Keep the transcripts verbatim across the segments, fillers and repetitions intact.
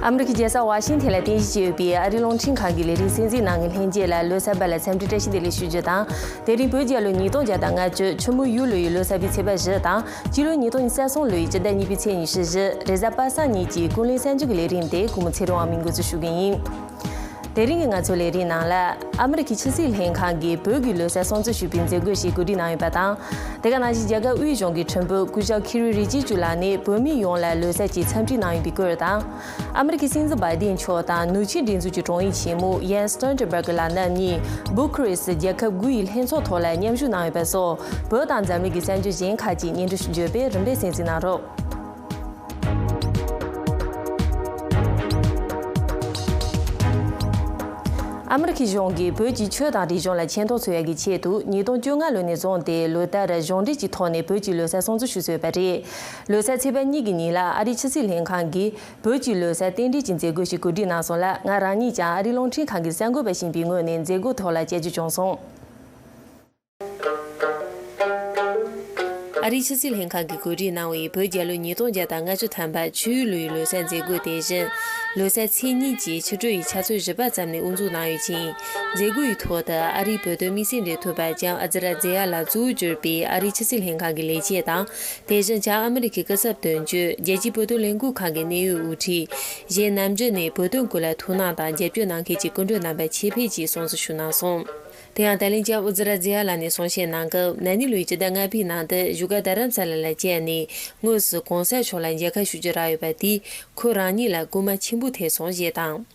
ཨ་མི་རི་ཀའི་རྒྱལ་ས་ཝ་ཤིང་ཐན་ལ་རྟེན་གཞི་བྱས་ཡོད་པའི་ཨ་རིའི་རླུང་འཕྲིན་ཁང་གི་ལས་རིམ་གསན་གཟིགས་གནང་མཁན་ལྷན་རྒྱས་ལ་ལོ་གསར་པ་ལ་འཚམས་འདྲི་བཀྲ་ཤིས་བདེ་ལེགས་ཞུ་རྒྱུ་དང་། དེ་རིང་བོད་རྒྱལ་ལོ་ཉིས་སྟོང་བརྒྱ་དང་ལྔ་བཅུ་ཆུ་མོ་ཡོས་ལོའི་ལོ་གསར་པའི་ཚེས་པ་བཞི་དང་། སྤྱི་ལོ་ཉིས་སྟོང་ཉི་ཤུ་རྩ་གསུམ་ལོའི་སྤྱི་ཟླ་གཉིས་པའི་ཚེས་ཉི་ཤུ་བཞི། རེས་གཟའ་པ་སངས་ཉིན་གྱི་ཀུན་གླེང་གསར་འགྱུར་གྱི་ལས་རིམ་དེ་གུས་མོ་ཚེ་རིང་དབང་མོས་འགོ་འཛུགས་ཞུ་གི་ཡིན། དེ་རིང་གི་ང་ཚོའི་ལས་རིམ་ནང་ལ། ཨ་མི་རི་ཀའི་ཕྱི་སྲིད་ལྷན་ཁང་གིས་བོད་ཀྱི་ལོ་གསར་སྲུང་བརྩི་ཞུས་པའི་མཛད་སྒོ་ཞིག་གོ་སྒྲིག་གནང་ཡོད་པ་དང་། དེ་ག་ནང་བཞིན་རྒྱ་གར་དབུས་གཞུང་གི་ཁྲིམས་དཔོན་སྐུ་ཞབས་ཁི་རི་རི་ཇི་ཅུ་ལགས་ནས་བོད་མི་ཡོངས་ལ་ལོ་གསར་གྱི་འཚམས་འདྲི་གནང་ཡོད་པའི་སྐོར་དང་། ཨ་མི་རི་ཀའི་སྲིད་འཛིན་བྷའི་ཌེན་མཆོག་དང་ནུབ་ཆིངས་སྒྲིག་འཛུགས་ཀྱི་དྲུང་ཡིག་ཆེན་མོ་ཡན་སི་སྟོལ་ཊེན་བྷར་གྷི་ལགས་རྣམ་གཉིས་བྷུ་ཁུ་རེ་སི་རྒྱལ་ཁབ་དགུ་ཡི་ལྷན་ཚོགས་ཐོག་ལ་མཉམ་ཞུགས་གནང་ཡོད་པ་སོགས། བོད་དང་འཛམ་གླིང་གི་གསར་འགྱུར་གཞན་ཁག་ཅིག་སྙན་སྒྲོན་ཞུ་རྒྱུ་ཡོད་པས། རིམ་པས་གསན་གཟིགས་གནང་རོགས། ཨ་མི་རི་ཁའི་གཞུང་གིས་བོད་ཀྱི་ཆོས་དང་རིག་གཞུང་ལ་ཆེ་མཐོང་ཚོར་ཡག་གི་ཆེད་དུ། ཉིས་སྟོང་བཅོ་ལྔ་ལོ་ནས་བཟུང་སྟེ་ལོ་ལྟར་གཞུང་འབྲེལ་གྱི་ཐོག་ནས་བོད་ཀྱི་ལོ་གསར་སྲུང་བརྩི་ཞུ་སྲོལ་ཡོད་པ་རེད། ལོ་གསར་ཚེས་པ་གཉིས་ཀྱི་ཉིན་ལ་ཨ་རིའི་ཕྱི་སྲིད་ལྷན་ཁང་གིས་བོད་ཀྱི་ལོ་གསར་རྟེན་འབྲེལ་གྱི་མཛད་སྒོ་ཞིག་གོ་སྒྲིག་གནང་སོང་ལ། ང་རང་ཉིད་ཀྱང་ཨ་རིའི་རླུང་འཕྲིན་ཁང་གི་གསར་འགོད་པ་ཡིན་པའི་ངོས་ནས་མཛད་སྒོའི་ཐོག་ལ་བཅར་རྒྱུ་བྱུང་སོང་། ཨ་རིའི་ཕྱི་སྲིད་ལྷན་ཁང་གིས་གོ་སྒྲིག་གནང་བའི་བོད་རྒྱལ་ལོ་ཉིས་སྟོང་བརྒྱ་དང་ལྔ་བཅུ་ཐམ་པ་ཆུ་ཡོས་ལོའི་ལོ་གསར་མཛད་སྒོ་དེ་བཞིན་ལོ་གསར་མཚན་ཉིད་ཀྱི་ཕྱི་དྲོ་ཡི་ཆུ་ཚོད་བཞི་པ་ཙམ་ནས་དབུ་འཛུགས་གནང་ཡོད་ཅིང་། མཛད་སྒོ་ཡི་ཐོག་ཏུ་ཨ་རིའི་བོད་དོན་དམིགས་བསལ་འབྲེལ་མཐུད་པ་ལྕམ་ཨ་ཛི་ར་ཛེ་ཡ་ལགས་གཙོ་བོར་གྱུར་པའི་ཨ་རིའི་ཕྱི་སྲིད་ལྷན་ཁང་གི་ལས་བྱེད་དང་། དེ་བཞིན་བྱང་ཨ་མི་རི་ཀའི་སྐུ་ཚབ་དོན་གཅོད། རྒྱལ་སྤྱིའི་བོད་དོན་ལས་འགུལ་ཁང་གི་གནད་ཡོད་དབུ་ཁྲིད། གཞན་ནམ་རྒྱུན་ནས་བོད་དོན་སྐོར་ལ་ཐུགས་སྣང་དང་རྒྱབ་སྐྱོར་གནང་མཁན་གྱི་སྐུ་མགྲོན་རྣམ་པ་ཆེད་ཕེབས་ཀྱིས་སྲུང་བརྩི་ཞུ་གནང་སོང་། དེ་ཡང་ད་ལན་ལྕམ་ཨུ་ཛི་ར་ཛེ་ཡ་ལགས་ནས་གསུང་བཤད་གནང་སྐབས། ན་ནིང་ལོའི་སྤྱི་ཟླ་ལྔ་པའི་ནང་དུ་བཞུགས་སྒར་རྡ་རམ་ས་ལ་ལ་བཅར་ནས། དངོས་སུ་གོང་ས་མཆོག་ལ་མཇལ་ཁ་ཞུ་རྒྱུ་རག་ཡོད་པ་དེས་ཁོ་རང་ཉིད་ལ་སྐུལ་མ་ཆེན་པོ་ཐེབས་སོང་ཞེས་དང་།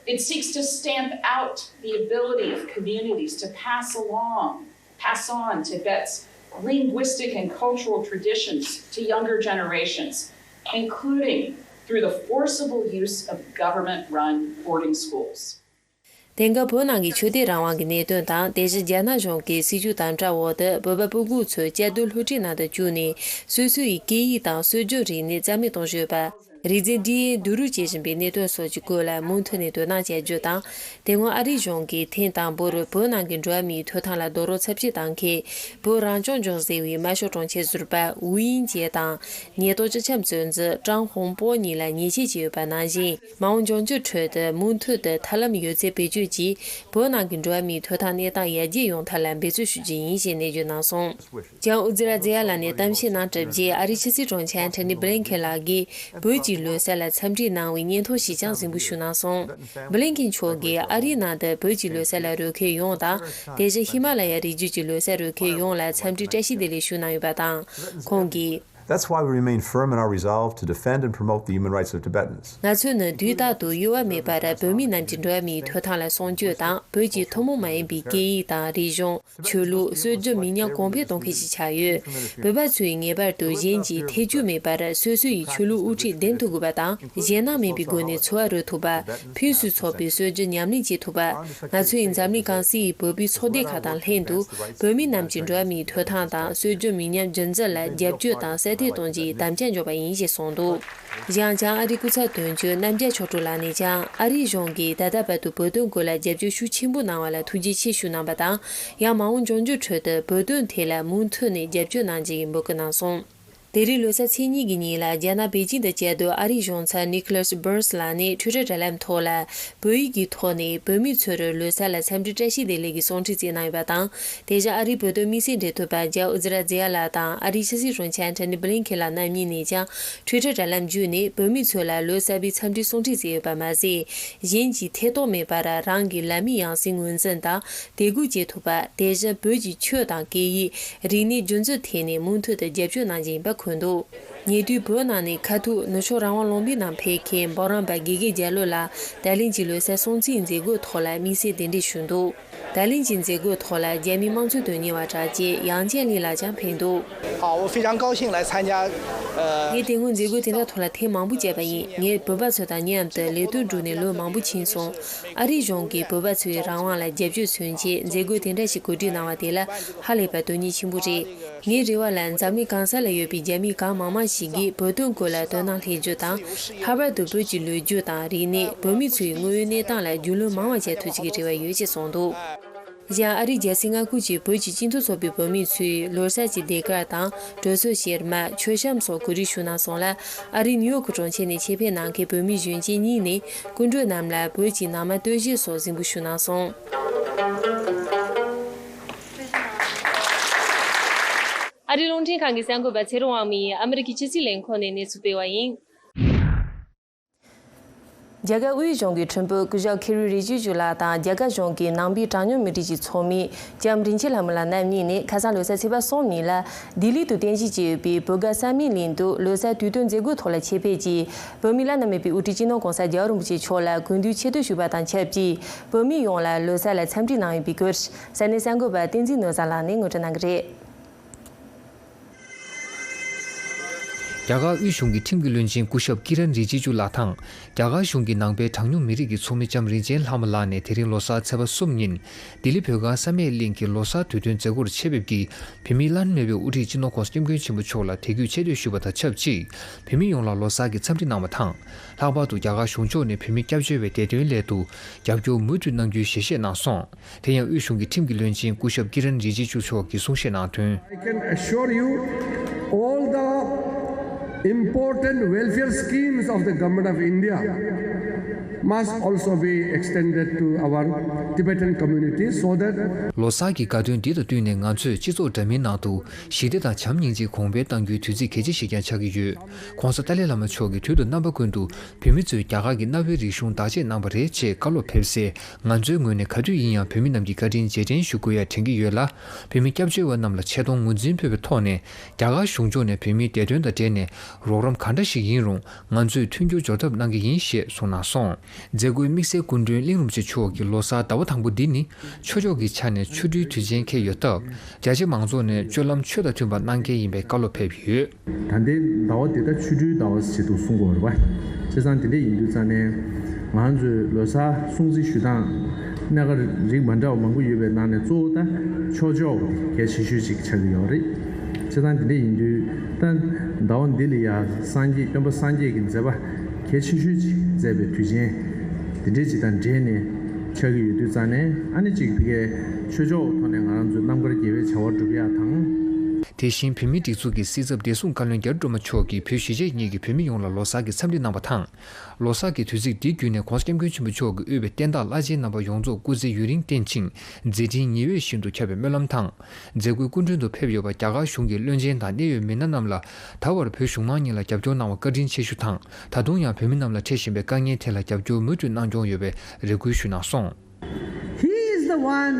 It seeks to stamp out the ability of communities to pass along, pass on Tibet's linguistic and cultural traditions to younger generations, including through the forcible use of government-run boarding schools. དེང་སྐབས་བོད་ནང་གི་ཆོས་དད་རང་དབང་གི་གནད་དོན་དང་། དེ་བཞིན་རྒྱ་ནག་གཞུང་གི་སྲིད་བྱུས་དང་འདྲ་བར་དུ་བོད་པ་སྤུ་གུ་ཚོ་བཅའ་སྡོད་སློབ་ཁྲིད་ནང་དུ་བཅུག་ནས། སོ་སོ་ཡི་སྐད་ཡིག་དང་སྲོལ་རྒྱུན་རིག་གནས་རྩ་མེད་གཏོང་བཞིན་ཡོད་པ། རིག་འཛིན་ཌི་ཨེན་བསྡུ་རུབ་བྱེད་བཞིན་པའི་གནད་དོན་སོགས་ཀྱི་སྐོར་ལ་མུ་མཐུད་ནས་དོ་སྣང་བྱ་རྒྱུ་དང་། དེ་སྔོན་ཨ་རིའི་གཞུང་གིས་ཐེངས་དང་པོར་བོད་ནང་གི་འགྲོ་བ་མིའི་ཐོབ་ཐང་ལ་རྡོག་རོལ་ཚབས་ཆེ་བཏང་མཁན། བོད་རང་སྐྱོང་ལྗོངས་ཟེར་བའི་དམར་ཤོག་དྲུང་ཆེ་ཟུར་པ་ཝུའུ་དབྱིང་ཇེ་དང་། ཉེན་རྟོག་སྤྱི་ཁྱབ་གཙོ་འཛིན་ཀྲང་ཧོང་པོ་གཉིས་ལ་ཉེས་ཆད་བཅད་ཡོད་པ་ནང་བཞིན། མ་འོངས་འབྱུང་འགྱུར་ཁྲོད་དུ་མུ་མཐུད་དུ་ཐབས་ལམ་ཡོད་ཚད་བེད་སྤྱོད་ཀྱིས། བོད་ནང་གི་འགྲོ་བ་མིའི་ཐོབ་ཐང་གནས་སྟངས་ཡར་རྒྱས་ཡོང་ཐབས་ལ་འབད་བརྩོན་ཞུ་རྒྱུ་ཡིན་ཞེས་ནན་བརྗོད་གནང་སོང་། ལྕམ་ཨུ་ཛི་ར་ཛེ་ཡ་ལགས་ནས་གཏམ་བཤད་གནང་གྲུབ་རྗེས། ཨ་རིའི་ཕྱི་སྲིད་དྲུང་ཆེ་ཨན་ཐོ་ནི་བྷི་ལིན་ཁེན་ལགས་ཀྱིས་བོད་ཀྱི་ལོ་གསར་ལ་འཚམས་འདྲི་གནང་བའི་བརྙན་ཐུང་ཞིག་ཀྱང་གཟིགས་འབུལ་ཞུ་གནང་སོང་། བྷི་ལིན་ཁེན་མཆོག་གིས་ཨ་རིའི་ནང་དུ་བོད་ཀྱི་ལོ་གསར་ལ་རོལ་ཁ་ཡོང་དང་། དེ་བཞིན་ཧི་མ་ལ་ཡ་རི་རྒྱུད་ཀྱི་ལོ་གསར་རོལ་ཁ་ཡོངས་ལ་འཚམས་འདྲི་བཀྲ་ཤིས་བདེ་ལེགས་ཞུ་གནང་ཡོད་པ་དང་། ཁོང་གིས། That's why we remain firm in our resolve to defend and promote the human rights of Tibetans. ང་ཚོས་ནི་དུས་རྟག་ཏུ་གཡོ་བ་མེད་པར་བོད་མི་རྣམས་ཀྱི་འགྲོ་བ་མིའི་ཐོབ་ཐང་ལ་སྲུང་སྐྱོབ་དང་། བོད་ཀྱི་ཐུན་མོང་མ་ཡིན་པའི་སྐད་ཡིག་དང་རིག་གཞུང་། ཆོས་ལུགས། སྲོལ་རྒྱུན། མི་ཉམས་གོང་འཕེལ་གཏོང་མཁན་ཞིག་ཆགས་ཡོད། བོད་པ་ཚོས་ངེས་པར་དུ་གཞན་གྱི་ཐེ་བྱུས་མེད་པར་སོ་སོ་ཡི་ཆོས་ལུགས་དབུ་ཁྲིད་འདེམས་ཐུབ་དགོས་པ་དང་། ཞེད་སྣང་མེད་པའི་སྒོ་ནས་འཚོ་བ་རོལ་ཐུབ་པ། ཕུན་སུམ་ཚོགས་པའི་སྲོལ་རྒྱུན་ཉམས་ལེན་བྱེད་ཐུབ་པ། ང་ཚོ་ཡི་འཛམ་གླིང་གང་སའི་བོད་པའི་ཚོགས་སྡེ་ཁག་དང་ལྷན་དུ། བོད་མི་རྣམས་ཀྱི་འགྲོ་བ་མིའི་ཐོབ་ཐང་དང་སྲོལ་རྒྱུན་མི་ཉམས་རྒྱུན་འཛིན་ལ་རྒྱབ་སྐྱོར་དང་གསལ་སྟོན་གཏོང་རྒྱུའི་དམ་བཅའ་འཇོག་པ་ཡིན་ཞེས་གསུངས་འདུག། ཡང་བྱང་ཨ་རིའི་སྐུ་ཚབ་དོན་གཅོད་རྣམ་རྒྱལ་མཆོག་སྤྲུལ་ལགས་ནས་ཀྱང་། ཨ་རིའི་གཞུང་གིས་ད་ལྟ་བར་དུ་བོད་དོན་སྐོར་ལ་རྒྱབ་སྐྱོར་ཤུགས་ཆེན་པོ་གནང་བ་ལ་ཐུགས་རྗེ་ཆེ་ཞུ་གནང་པ་དང་། ཡང་མ་འོངས་འབྱུང་འགྱུར་ཁྲོད་དུ་བོད་དོན་ཐད་ལ་མུ་མཐུད་ནས་རྒྱབ་སྐྱོར་གནང་རྒྱུའི་འབོད་སྐུལ་གནང་སོང་། དེ་རིང་ལོ་གསར་ཚེས་གཉིས་ཀྱི་ཉིན་ལ་རྒྱ་ནག་པེ་ཅིང་དུ་བཅའ་སྡོད་ཨ་རིའི་གཞུང་ཚབ་ནི་ཁོ་ལ་སི་སྦུར་སི་ལགས་ནས་ཊུའི་ཊར་དྲ་ལམ་ཐོག་ལ། བོད་ཡིག་གི་ཐོག་ནས་བོད་མི་ཚོར་ལོ་གསར་ལ་འཚམས་འདྲི་བཀྲ་ཤིས་བདེ་ལེགས་ཀྱི་གསུང་འཕྲིན་བསྩལ་གནང་ཡོད་པ་དང་། དེ་བཞིན་ཨ་རིའི་བོད་དོན་དམིགས་བསལ་འབྲེལ་མཐུད་པ་ལྕམ་ཨུ་ཛི་ར་ཛེ་ཡ་ལགས་དང་ཨ་རིའི་ཕྱི་སྲིད་དྲུང་ཆེ་ཨན་ཐོ་ནི་བྷི་ལིན་ཁེན་ལགས་རྣམ་གཉིས་ནས་ཀྱང་ཊུའི་ཊར་དྲ་ལམ་བརྒྱུད་ནས་བོད་མི་ཚོ་ལ་ལོ་གསར་པའི་འཚམས་འདྲིའི་གསུང་འཕྲིན་བསྩལ་ཡོད་པ་མ་ཟད། གཞན་གྱིས་ཐེ་གཏོགས་མེད་པར་རང་གི་ལམ་མི་ཡང་སྲིད་ངོས་འཛིན་དང་དད་གུས་བྱེད་ཐུབ་པ། དེ་བཞིན་བོད་ཀྱི་ཆོས་དང་སྐད་ཡིག་རིག་གནས་སྒྱུར་འཛུགས་ཐད་ནས་མུ་མཐུད་དུ་རྒྱབ་སྐྱོར་གནང་རྒྱུ་ཡིན་པ་འཁོད་འདུག། ཉེ་དུས་བོད་ནང་ནས་ཁ་ཐུག་ནུབ་ཕྱོགས་རང་དབང་ལུང་པའི་ནང་ཕེབས་མཁན་འབུམ་རམས་པ་དགེ་རྒན་རྒྱ་ལོ་ལགས་ད་ལན་གྱི་ལོ་གསར་སྲུང་བརྩིའི་མཛད་སྒོའི་ཐོག་ལ་དམིགས་བསལ་གདན་འདྲེན་ཞུས་འདུག། ད་ལན་གྱི་མཛད་སྒོའི་ཐོག་ལ་རྒྱ་མིའི་དམངས་གཙོའི་དོན་གཉེར་བ་གྲགས་ཅན་ཡང་ཅན་ལི་ལགས་ཀྱང་ཕེབས་འདུག། 好，我非常高兴来参加，呃， ངས་དེ་སྔོན་མཛད་སྒོ་དེ་འདྲ་ཐོག་ལ་ཐེངས་མང་པོ་བཅར་བ་ཡིན། ངས་བོད་པ་ཚོ་དང་མཉམ་དུ་ལས་དོན་བསྒྲུབས་ནས་ལོ་མང་པོ་ཕྱིན་སོང་། ཨ་རིའི་གཞུང་གིས་བོད་པ་ཚོའི་རང་དབང་ལ་རྒྱབ་སྐྱོར་མཚོན་ཆེད་མཛད་སྒོ་དེ་འདྲ་ཞིག་གོ་སྒྲིག་གནང་བ་དེ་ལ་ཧ་ལས་པ་དོན་སྙིང་ཆེན་པོ་རེད། ངའི་རེ་བ་ལ་འཛམ་གླིང་གང་ས་ལ་ཡོད་པའི་རྒྱ་མི་གང་མང་མང་ཞིག་གིས་བོད་དོན་སྐོར་ལ་དོ་སྣང་སླེབས་རྒྱུ་དང་། ལྷག་པར་དུ་བོད་ཀྱི་ལོ་རྒྱུས་དང་རིག་གནས། བོད་མི་ཚོའི་དངོས་ཡོད་གནས་སྟངས་ལ་རྒྱུས་ལོན་མང་བ་བྱ་ཐུབ་ཅིག་གི་རེ་བ་ཡོད་ཅེས་གསུངས་འདུག། ཡང་ཨ་རིའི་རྒྱལ་སྲིད་མངའ་ཁུལ་གྱི་བོད་ཀྱི་སྤྱི་འཐུས་ཚོགས་པའི་བོད་མི་ཚོས་ལོ་གསར་གྱི་ཟློས་གར་དང་དྲོད་ཚོར་གཤེར་མ། མཆོད་བཤམས་སོགས་གོ་སྒྲིག་ཞུས་གནང་སོང་ལ། ཨ་རིའི་ནིའུ་ཡོག་གྲོང་ཁྱེར་ནས་ཆེད་ཕེབས་གནང་མཁན་བོད་མི་གཞོན་སྐྱེས་གཉིས་ནས་སྐུ་མགྲོན་རྣམས་ལ་བོད་ཀྱི་ནང་མ་སྟོད་གཞས་སོགས་གཟིགས་འབུལ་ཞུས་གནང་སོང་། ཨ་རིའི་རླུང་འཕྲིན་ཁང་གི་གསར་འགོད་པ་ཚེ་རིང་དབང་མོ་ཡིས་ཨ་མི་རི་ཀའི་ཕྱི་སྲིད་ལས་ཁུངས་ནས་གནས་ཚུལ་སྤེལ་བ་ཡིན། རྒྱ་གར་དབུས་གཞུང་གི་ཁྲིམས་དཔོན་སྐུ་ཞབས་ཁེ་རི་རི་ཇི་ཇུ་ལགས་དང་རྒྱ་གར་གཞུང་གི་ནང་པའི་གྲངས་ཉུང་མི་རིགས་ཀྱི་ཚོགས་མི་ལྕམ་རིན་ཆེན་ལྷ་མོ་ལགས་རྣམ་གཉིས་ནས་ཁ་སང་ལོ་གསར་ཚེས་པ་གསུམ་ཉིན་ལ་ལྡི་ལི་དུ་རྟེན་གཞི་བྱས་ཡོད་པའི་བོད་དགའ་བསམ་ཡས་གླིང་དུ་ལོ་གསར་དུས་སྟོན་མཛད་སྒོའི་ཐོག་ལ་ཆེད་ཕེབས་ཀྱིས། བོད་མིའི་བླ་ན་མེད་པའི་དབུ་ཁྲིད་སྤྱི་ནོར་༸གོང་ས་༸རྒྱལ་བ་རིན་པོ་ཆེ་མཆོག་ལ་གུས་འདུད་ཆེ་བསྟོད་ཞུས་པ་དང་ཆབས་ཅིག་བོད་མི་ཡོངས་ལ་ལོ་གསར་ལ་འཚམས་འདྲི་གནང་ཡོད་པའི་སྐོར་ས་གནས་གསར་འགོད་པ་བསྟན་འཛིན་ནོར་བཟང་ལགས་ནས་ངོ་སྤྲོད་གནང་གི་རེད། རྒྱ་གར་དབུས་གཞུང་གི་ཁྲིམས་ཀྱི་བློན་ཆེན་སྐུ་ཞབས་ཀི་རན་རི་ཇི་ཇུ་ལགས་དང་། རྒྱ་གར་གཞུང་གི་ནང་པའི་གྲངས་ཉུང་མི་རིགས་ཀྱི་ཚོགས་མི་ལྕམ་རིན་ཆེན་ལྷ་མོ་ལགས་ནས་དེ་རིང་ལོ་གསར་ཚེས་པ་གསུམ་ཉིན། ལྡི་ལི་བོད་ཁང་བསམ་ཡས་གླིང་གི་ལོ་གསར་དུས་སྟོན་མཛད་སྒོར་ཆེད་ཕེབས་ཀྱིས། བོད་མིའི་བླ་ན་མེད་པའི་དབུ་ཁྲིད་སྤྱི་ནོར་༸གོང་ས་༸སྐྱབས་མགོན་ཆེན་པོ་མཆོག་ལ་དད་གུས་ཆེ་བསྟོད་ཞུས་པ་དང་ཆབས་ཅིག་བོད་མི་ཡོངས་ལ་ལོ་གསར་གྱི་འཚམས་འདྲི་གནང་བ་དང་། ལྷག་པར་དུ་རྒྱ་གར་གཞུང་ཕྱོགས་ནས་བོད་མི་སྐྱབས་བཅོལ་བའི་བདེ་དོན་སླད་དུ་རྒྱབ་སྐྱོར་མུ་མཐུད་གནང་རྒྱུའི་ཞལ་བཞེས་གནང་སོང་། དེ་ཡང་དབུས་གཞུང་གི་ཁྲིམས་ཀྱི་བློན་ཆེན་སྐུ་ཞབས་ཀི་རན་རི་ཇི་ཇུ་མཆོག་གིས་གསུང་བཤད་གནང་དོན། I can assure you, all the important welfare schemes of the Government of India must also be extended to our Tibetan community so that ལོ་གསར་གྱི་དགའ་སྟོན་འདི་དང་བསྟུན་ནས་ང་ཚོས་སྤྱི་ཚོགས་འདྲ་མིན་ནང་དུ་ཞི་བདེ་དང་བྱམས་སྙིང་རྗེ་གོང་འཕེལ་གཏང་རྒྱུའི་དུས་ཚིགས་གལ་ཆེ་ཞིག་ཀྱང་ཆགས་ཀྱི་ཡོད། ༸གོང་ས་ཏཱ་ལའི་བླ་མ་མཆོག་གིས་དུས་དང་རྣམ་པ་ཀུན་ཏུ་བོད་མི་ཚོས་རྒྱ་གར་གྱི་གནའ་བོའི་རིག་གཞུང་བདག་གཅེས་གནང་བ་རེད་ཅེས་བཀའ་སློབ་ཕེབས་སའི་ང་ཚོའི་ངོས་ནས་ག་དུས་ཡིན་ཡང་བོད་མི་རྣམས་ཀྱི་བཀའ་དྲིན་རྗེས་དྲན་ཞུ་དགོས་ཡ་དྲན་གྱི་ཡོད་ལ། བོད་མི་སྐྱབས་བཅོལ་བ་རྣམས་ལ་ཆེ་མཐོང་ངོས་འཛིན་ཕུལ་བའི་ཐོག་ནས་རྒྱ་གར་གཞུང་ཕྱོགས་ནས་བོད་མིའི་བདེ་དོན་དང་འབྲེལ་ནས་རོགས་རམ་ག་འདྲ་ཞིག་ཡིན་རུང་ང་ཚོས་མཐུན་འགྱུར་འབྱོར་ཐབས་གནང་གི་ཡིན་ཞེས་གསུངས་གནང་སོང་། མཛད་སྒོའི་དམིགས་བསལ་སྐུ་མགྲོན་གླིང་རིན་པོ་ཆེ་མཆོག་གིས་ལོ་གསར་ཟླ་བ་དང་པོ་འདི་ནི་ཆོས་ཕྱོགས་ཀྱི་ཆ་ནས་ཆོ་འཕྲུལ་དུས་ཆེན་འཁེལ་ཡོད་སྟབས། རྒྱ་ཆེ་མང་ཚོགས་ནས་སྤྱོད་ལམ་ཆོས་དང་མཐུན་པ་གནང་གལ་ཡིན་པའི་བཀའ་སློབ་ཕེབས་ཡོད། ད་ལྟའི་ཟླ་བ་འདི་ད་ཆོ་འཕྲུལ་ཟླ་བ་ཞིག་ཏུ་གསུང་དགོས་རེད་པ། བྱས་ཙང་དེ་འདྲ་ཡིན་དུས་ཙང་ནས་ང་ཚོས་ལོ་གསར་སྲུང་བརྩི་ཞུ་སྟངས་གནད་འགག་རིགས་མ་འདྲ་བ་མང་པོ་ཡོད་པའི་ནང་ནས་གཙོ་བོ་ད་ཆོས་ཕྱོགས་གལ་ཆེ་ཤོས་ཅིག་ཆགས་ཀྱི་ཡོད་རེད། བྱས་ཙང་དེ་འདྲ་ཡིན་དུས་ད་ཟླ་བ་འདི་ལ་ཡ་སངས་རྒྱས་སྟོན་པ་སངས་རྒྱས་ཀྱི་མཛད་པ་གལ་ཆེ་ཤོས་ཅིག་མཛད་པའི་དུས་ཆེན་དེ་འདྲའི་ཅིག་དང་འབྲེལ་ནས་ཆགས་ཀྱི་ཡོད་དུས་ཙང་ནས་ཨ་ནི་ཅིག་ཕ་གའི་ཆོས་ཕྱོགས་ཐོག་ནས་ང་རང་ཚོའི་རྣམ་དཀར་དགེ་བའི་བྱ་བ་སྒྲུབ་ཡག་དང་། དེ་བཞིན་བོད་མིའི་སྒྲིག་འཛུགས་ཀྱི་སྲིད་ཚབ་བདེ་སྲུང་བཀའ་བློན་རྒྱ་རི་སྒྲོལ་མ་མཆོག་གིས་བོད་གཞིས་བྱེས་གཉིས་ཀྱི་བོད་མི་ཡོངས་ལ་ལོ་གསར་གྱི་འཚམས་འདྲི་གནང་བ་དང་། ལོ་གསར་གྱི་དུས་ཚིགས་འདི་བརྒྱུད་ནས་༸གོང་ས་༸སྐྱབས་མགོན་ཆེན་པོ་མཆོག་གིས་དབུས་པའི་བསྟན་བདག་བླ་ཆེན་རྣམ་པ་ཡོངས་རྫོགས་སྐུ་ཚེ་ཡུན་རིང་བརྟན་ཅིང་མཛད་འཕྲིན་ཉི་འོད་བཞིན་དུ་ཁྱབ་པའི་སྨོན་ལམ་དང་། མཛད་སྒོའི་སྐུ་མགྲོན་དུ་ཕེབས་ཡོད་པ་རྒྱ་གར་གཞུང་གི་བློན་ཆེན་དང་གནད་ཡོད་མི་སྣ་རྣམས་ལ་ད་བར་བོད་གཞུང་མང་གཉིས་ལ་རྒྱབ་སྐྱོར་གནང་བར་བཀའ་དྲིན་ཆེ་ཞུ་དང་། ད་དུང་ཡང་བོད་མི་རྣམས་ལ་འཕྲད་བཞིན་པའི་དཀའ་ངལ་ཐད་ལ་རྒྱབ་སྐྱོར་མུ་མཐུད་གནང་སྐྱོང་ཡོད་པའི་རེ་སྐུལ་ཞུས་གནང་སོང་། He is the one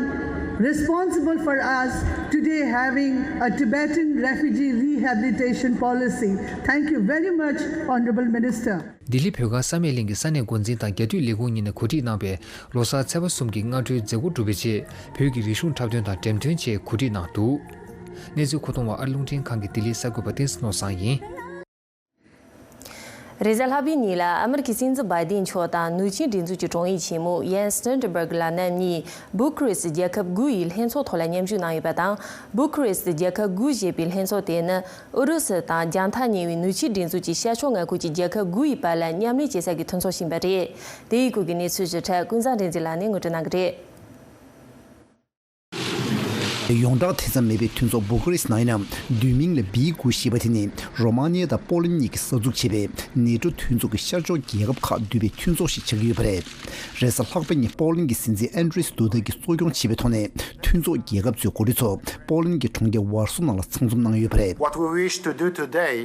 responsible for us today having a Tibetan refugee rehabilitation policy. Thank you very much, Honorable Minister. ལྡི་ལི་བོད་ཁང་བསམ་ཡས་གླིང་གི་ས་གནས་འགོ་འཛིན་དང་རྒྱ་སྡོད་ལས་ཁུངས་གཉིས་ནས་གོ་སྒྲིག་གནང་བའི་ལོ་གསར་ཚེས་པ་གསུམ་གྱི་སྔ་དྲོའི་མཛད་སྒོ་གྲུབ་པའི་རྗེས་བོད་ཀྱི་རིག་གཞུང་འཁྲབ་སྟོན་དང་འགྲེམས་སྟོན་བཅས་གོ་སྒྲིག་གནང་འདུག་གནས་ཚུལ་མཁོ་གཏོང་བ་ཨ་རི་རླུང་འཕྲིན་ཁང་གི་ལྡི་ལིའི་གསར་འགོད་པ་བསྟན་འཛིན་ནོར་བཟང་ཡིན། རེས་གཟའ་ལྷག་པའི་ཉིན་ལ་ཨ་མི་རི་ཀའི་སྲིད་འཛིན་བྷའི་ཌེན་མཆོག་དང་ནུབ་ཆིངས་སྒྲིག་འཛུགས་ཀྱི་དྲུང་ཡིག་ཆེན་མོ་ཡན་སི་སྟོལ་ཊེན་བྷག་ལགས་རྣམ་གཉིས་བྷུ་ཁུ་རེ་སི་རྒྱལ་ཁབ་དགུ་ཡི་ལྷན་ཚོགས་ཐོག་ལ་མཉམ་ཞུགས་གནང་ཡོད་པ་དང་། བྷུ་ཁུ་རེ་སི་རྒྱལ་ཁབ་དགུ་ཞེས་པའི་ལྷན་ཚོགས་དེ་ནི་ཨུ་རུ་སུ་དང་རྒྱང་ཐག་ཉེ་བའི་ནུབ་ཆིངས་སྒྲིག་འཛུགས་ཀྱི་ཤར་ཕྱོགས་མངའ་ཁུལ་གྱི་རྒྱལ་ཁབ་དགུ་ཡི་བར་ལ་མཉམ་ལས་བྱེད་ས་ཀྱི་མཐུན་ཚོགས་ཤིག་ཡིན་པ་རེད། དེ་ཡི་སྐོར་གྱི་གནས་ཚུལ་ཞིབ་ཕྲ་ཀུན་བཟང་བསྟན་འཛིན་ལགས་ནས་ངོ་སྤྲོད་གནང་གི་རེད། ཡོངས་གྲགས་ཐེ་ཚོམ་མེད་པའི་མཐུན་ཚོགས་བྷུ་ཁུ་རེ་སི་ནང་ཡིན་ན། བསྡུས་མིང་ལ་བྷི་དགུ་ཞེས་པ་དེ་ནི་རོ་མ་ནི་ཡ་དང་པོ་ལན་གཉིས་ཀྱིས་གསར་འཛུགས་བྱས་པའི་ནེ་ཊོ་མཐུན་ཚོགས་ཀྱི་ཤར་ཕྱོགས་རྒྱལ་ཁབ་ཁག་འདུས་པའི་མཐུན་ཚོགས་ཤིག་ཆགས་ཀྱི་ཡོད་པ་རེད། རེས་གཟའ་ལྷག་པ་ཉིན་པོ་ལན་གྱི་སྲིད་འཛིན་ཨན་ཌྲེས་དུ་དཱ་གིས་གཙོ་སྐྱོང་བྱས་པའི་ཐོག་ནས་མཐུན་ཚོགས་རྒྱལ་ཁབ་ཚོའི་འགོ་ཁྲིད་ཚོ་པོ་ལན་གྱི་གྲོང་ཁྱེར་ཝར་སོ་ནང་ལ་ཚང་འཛོམས་གནང་ཡོད་པ་རེད། What we wish to do today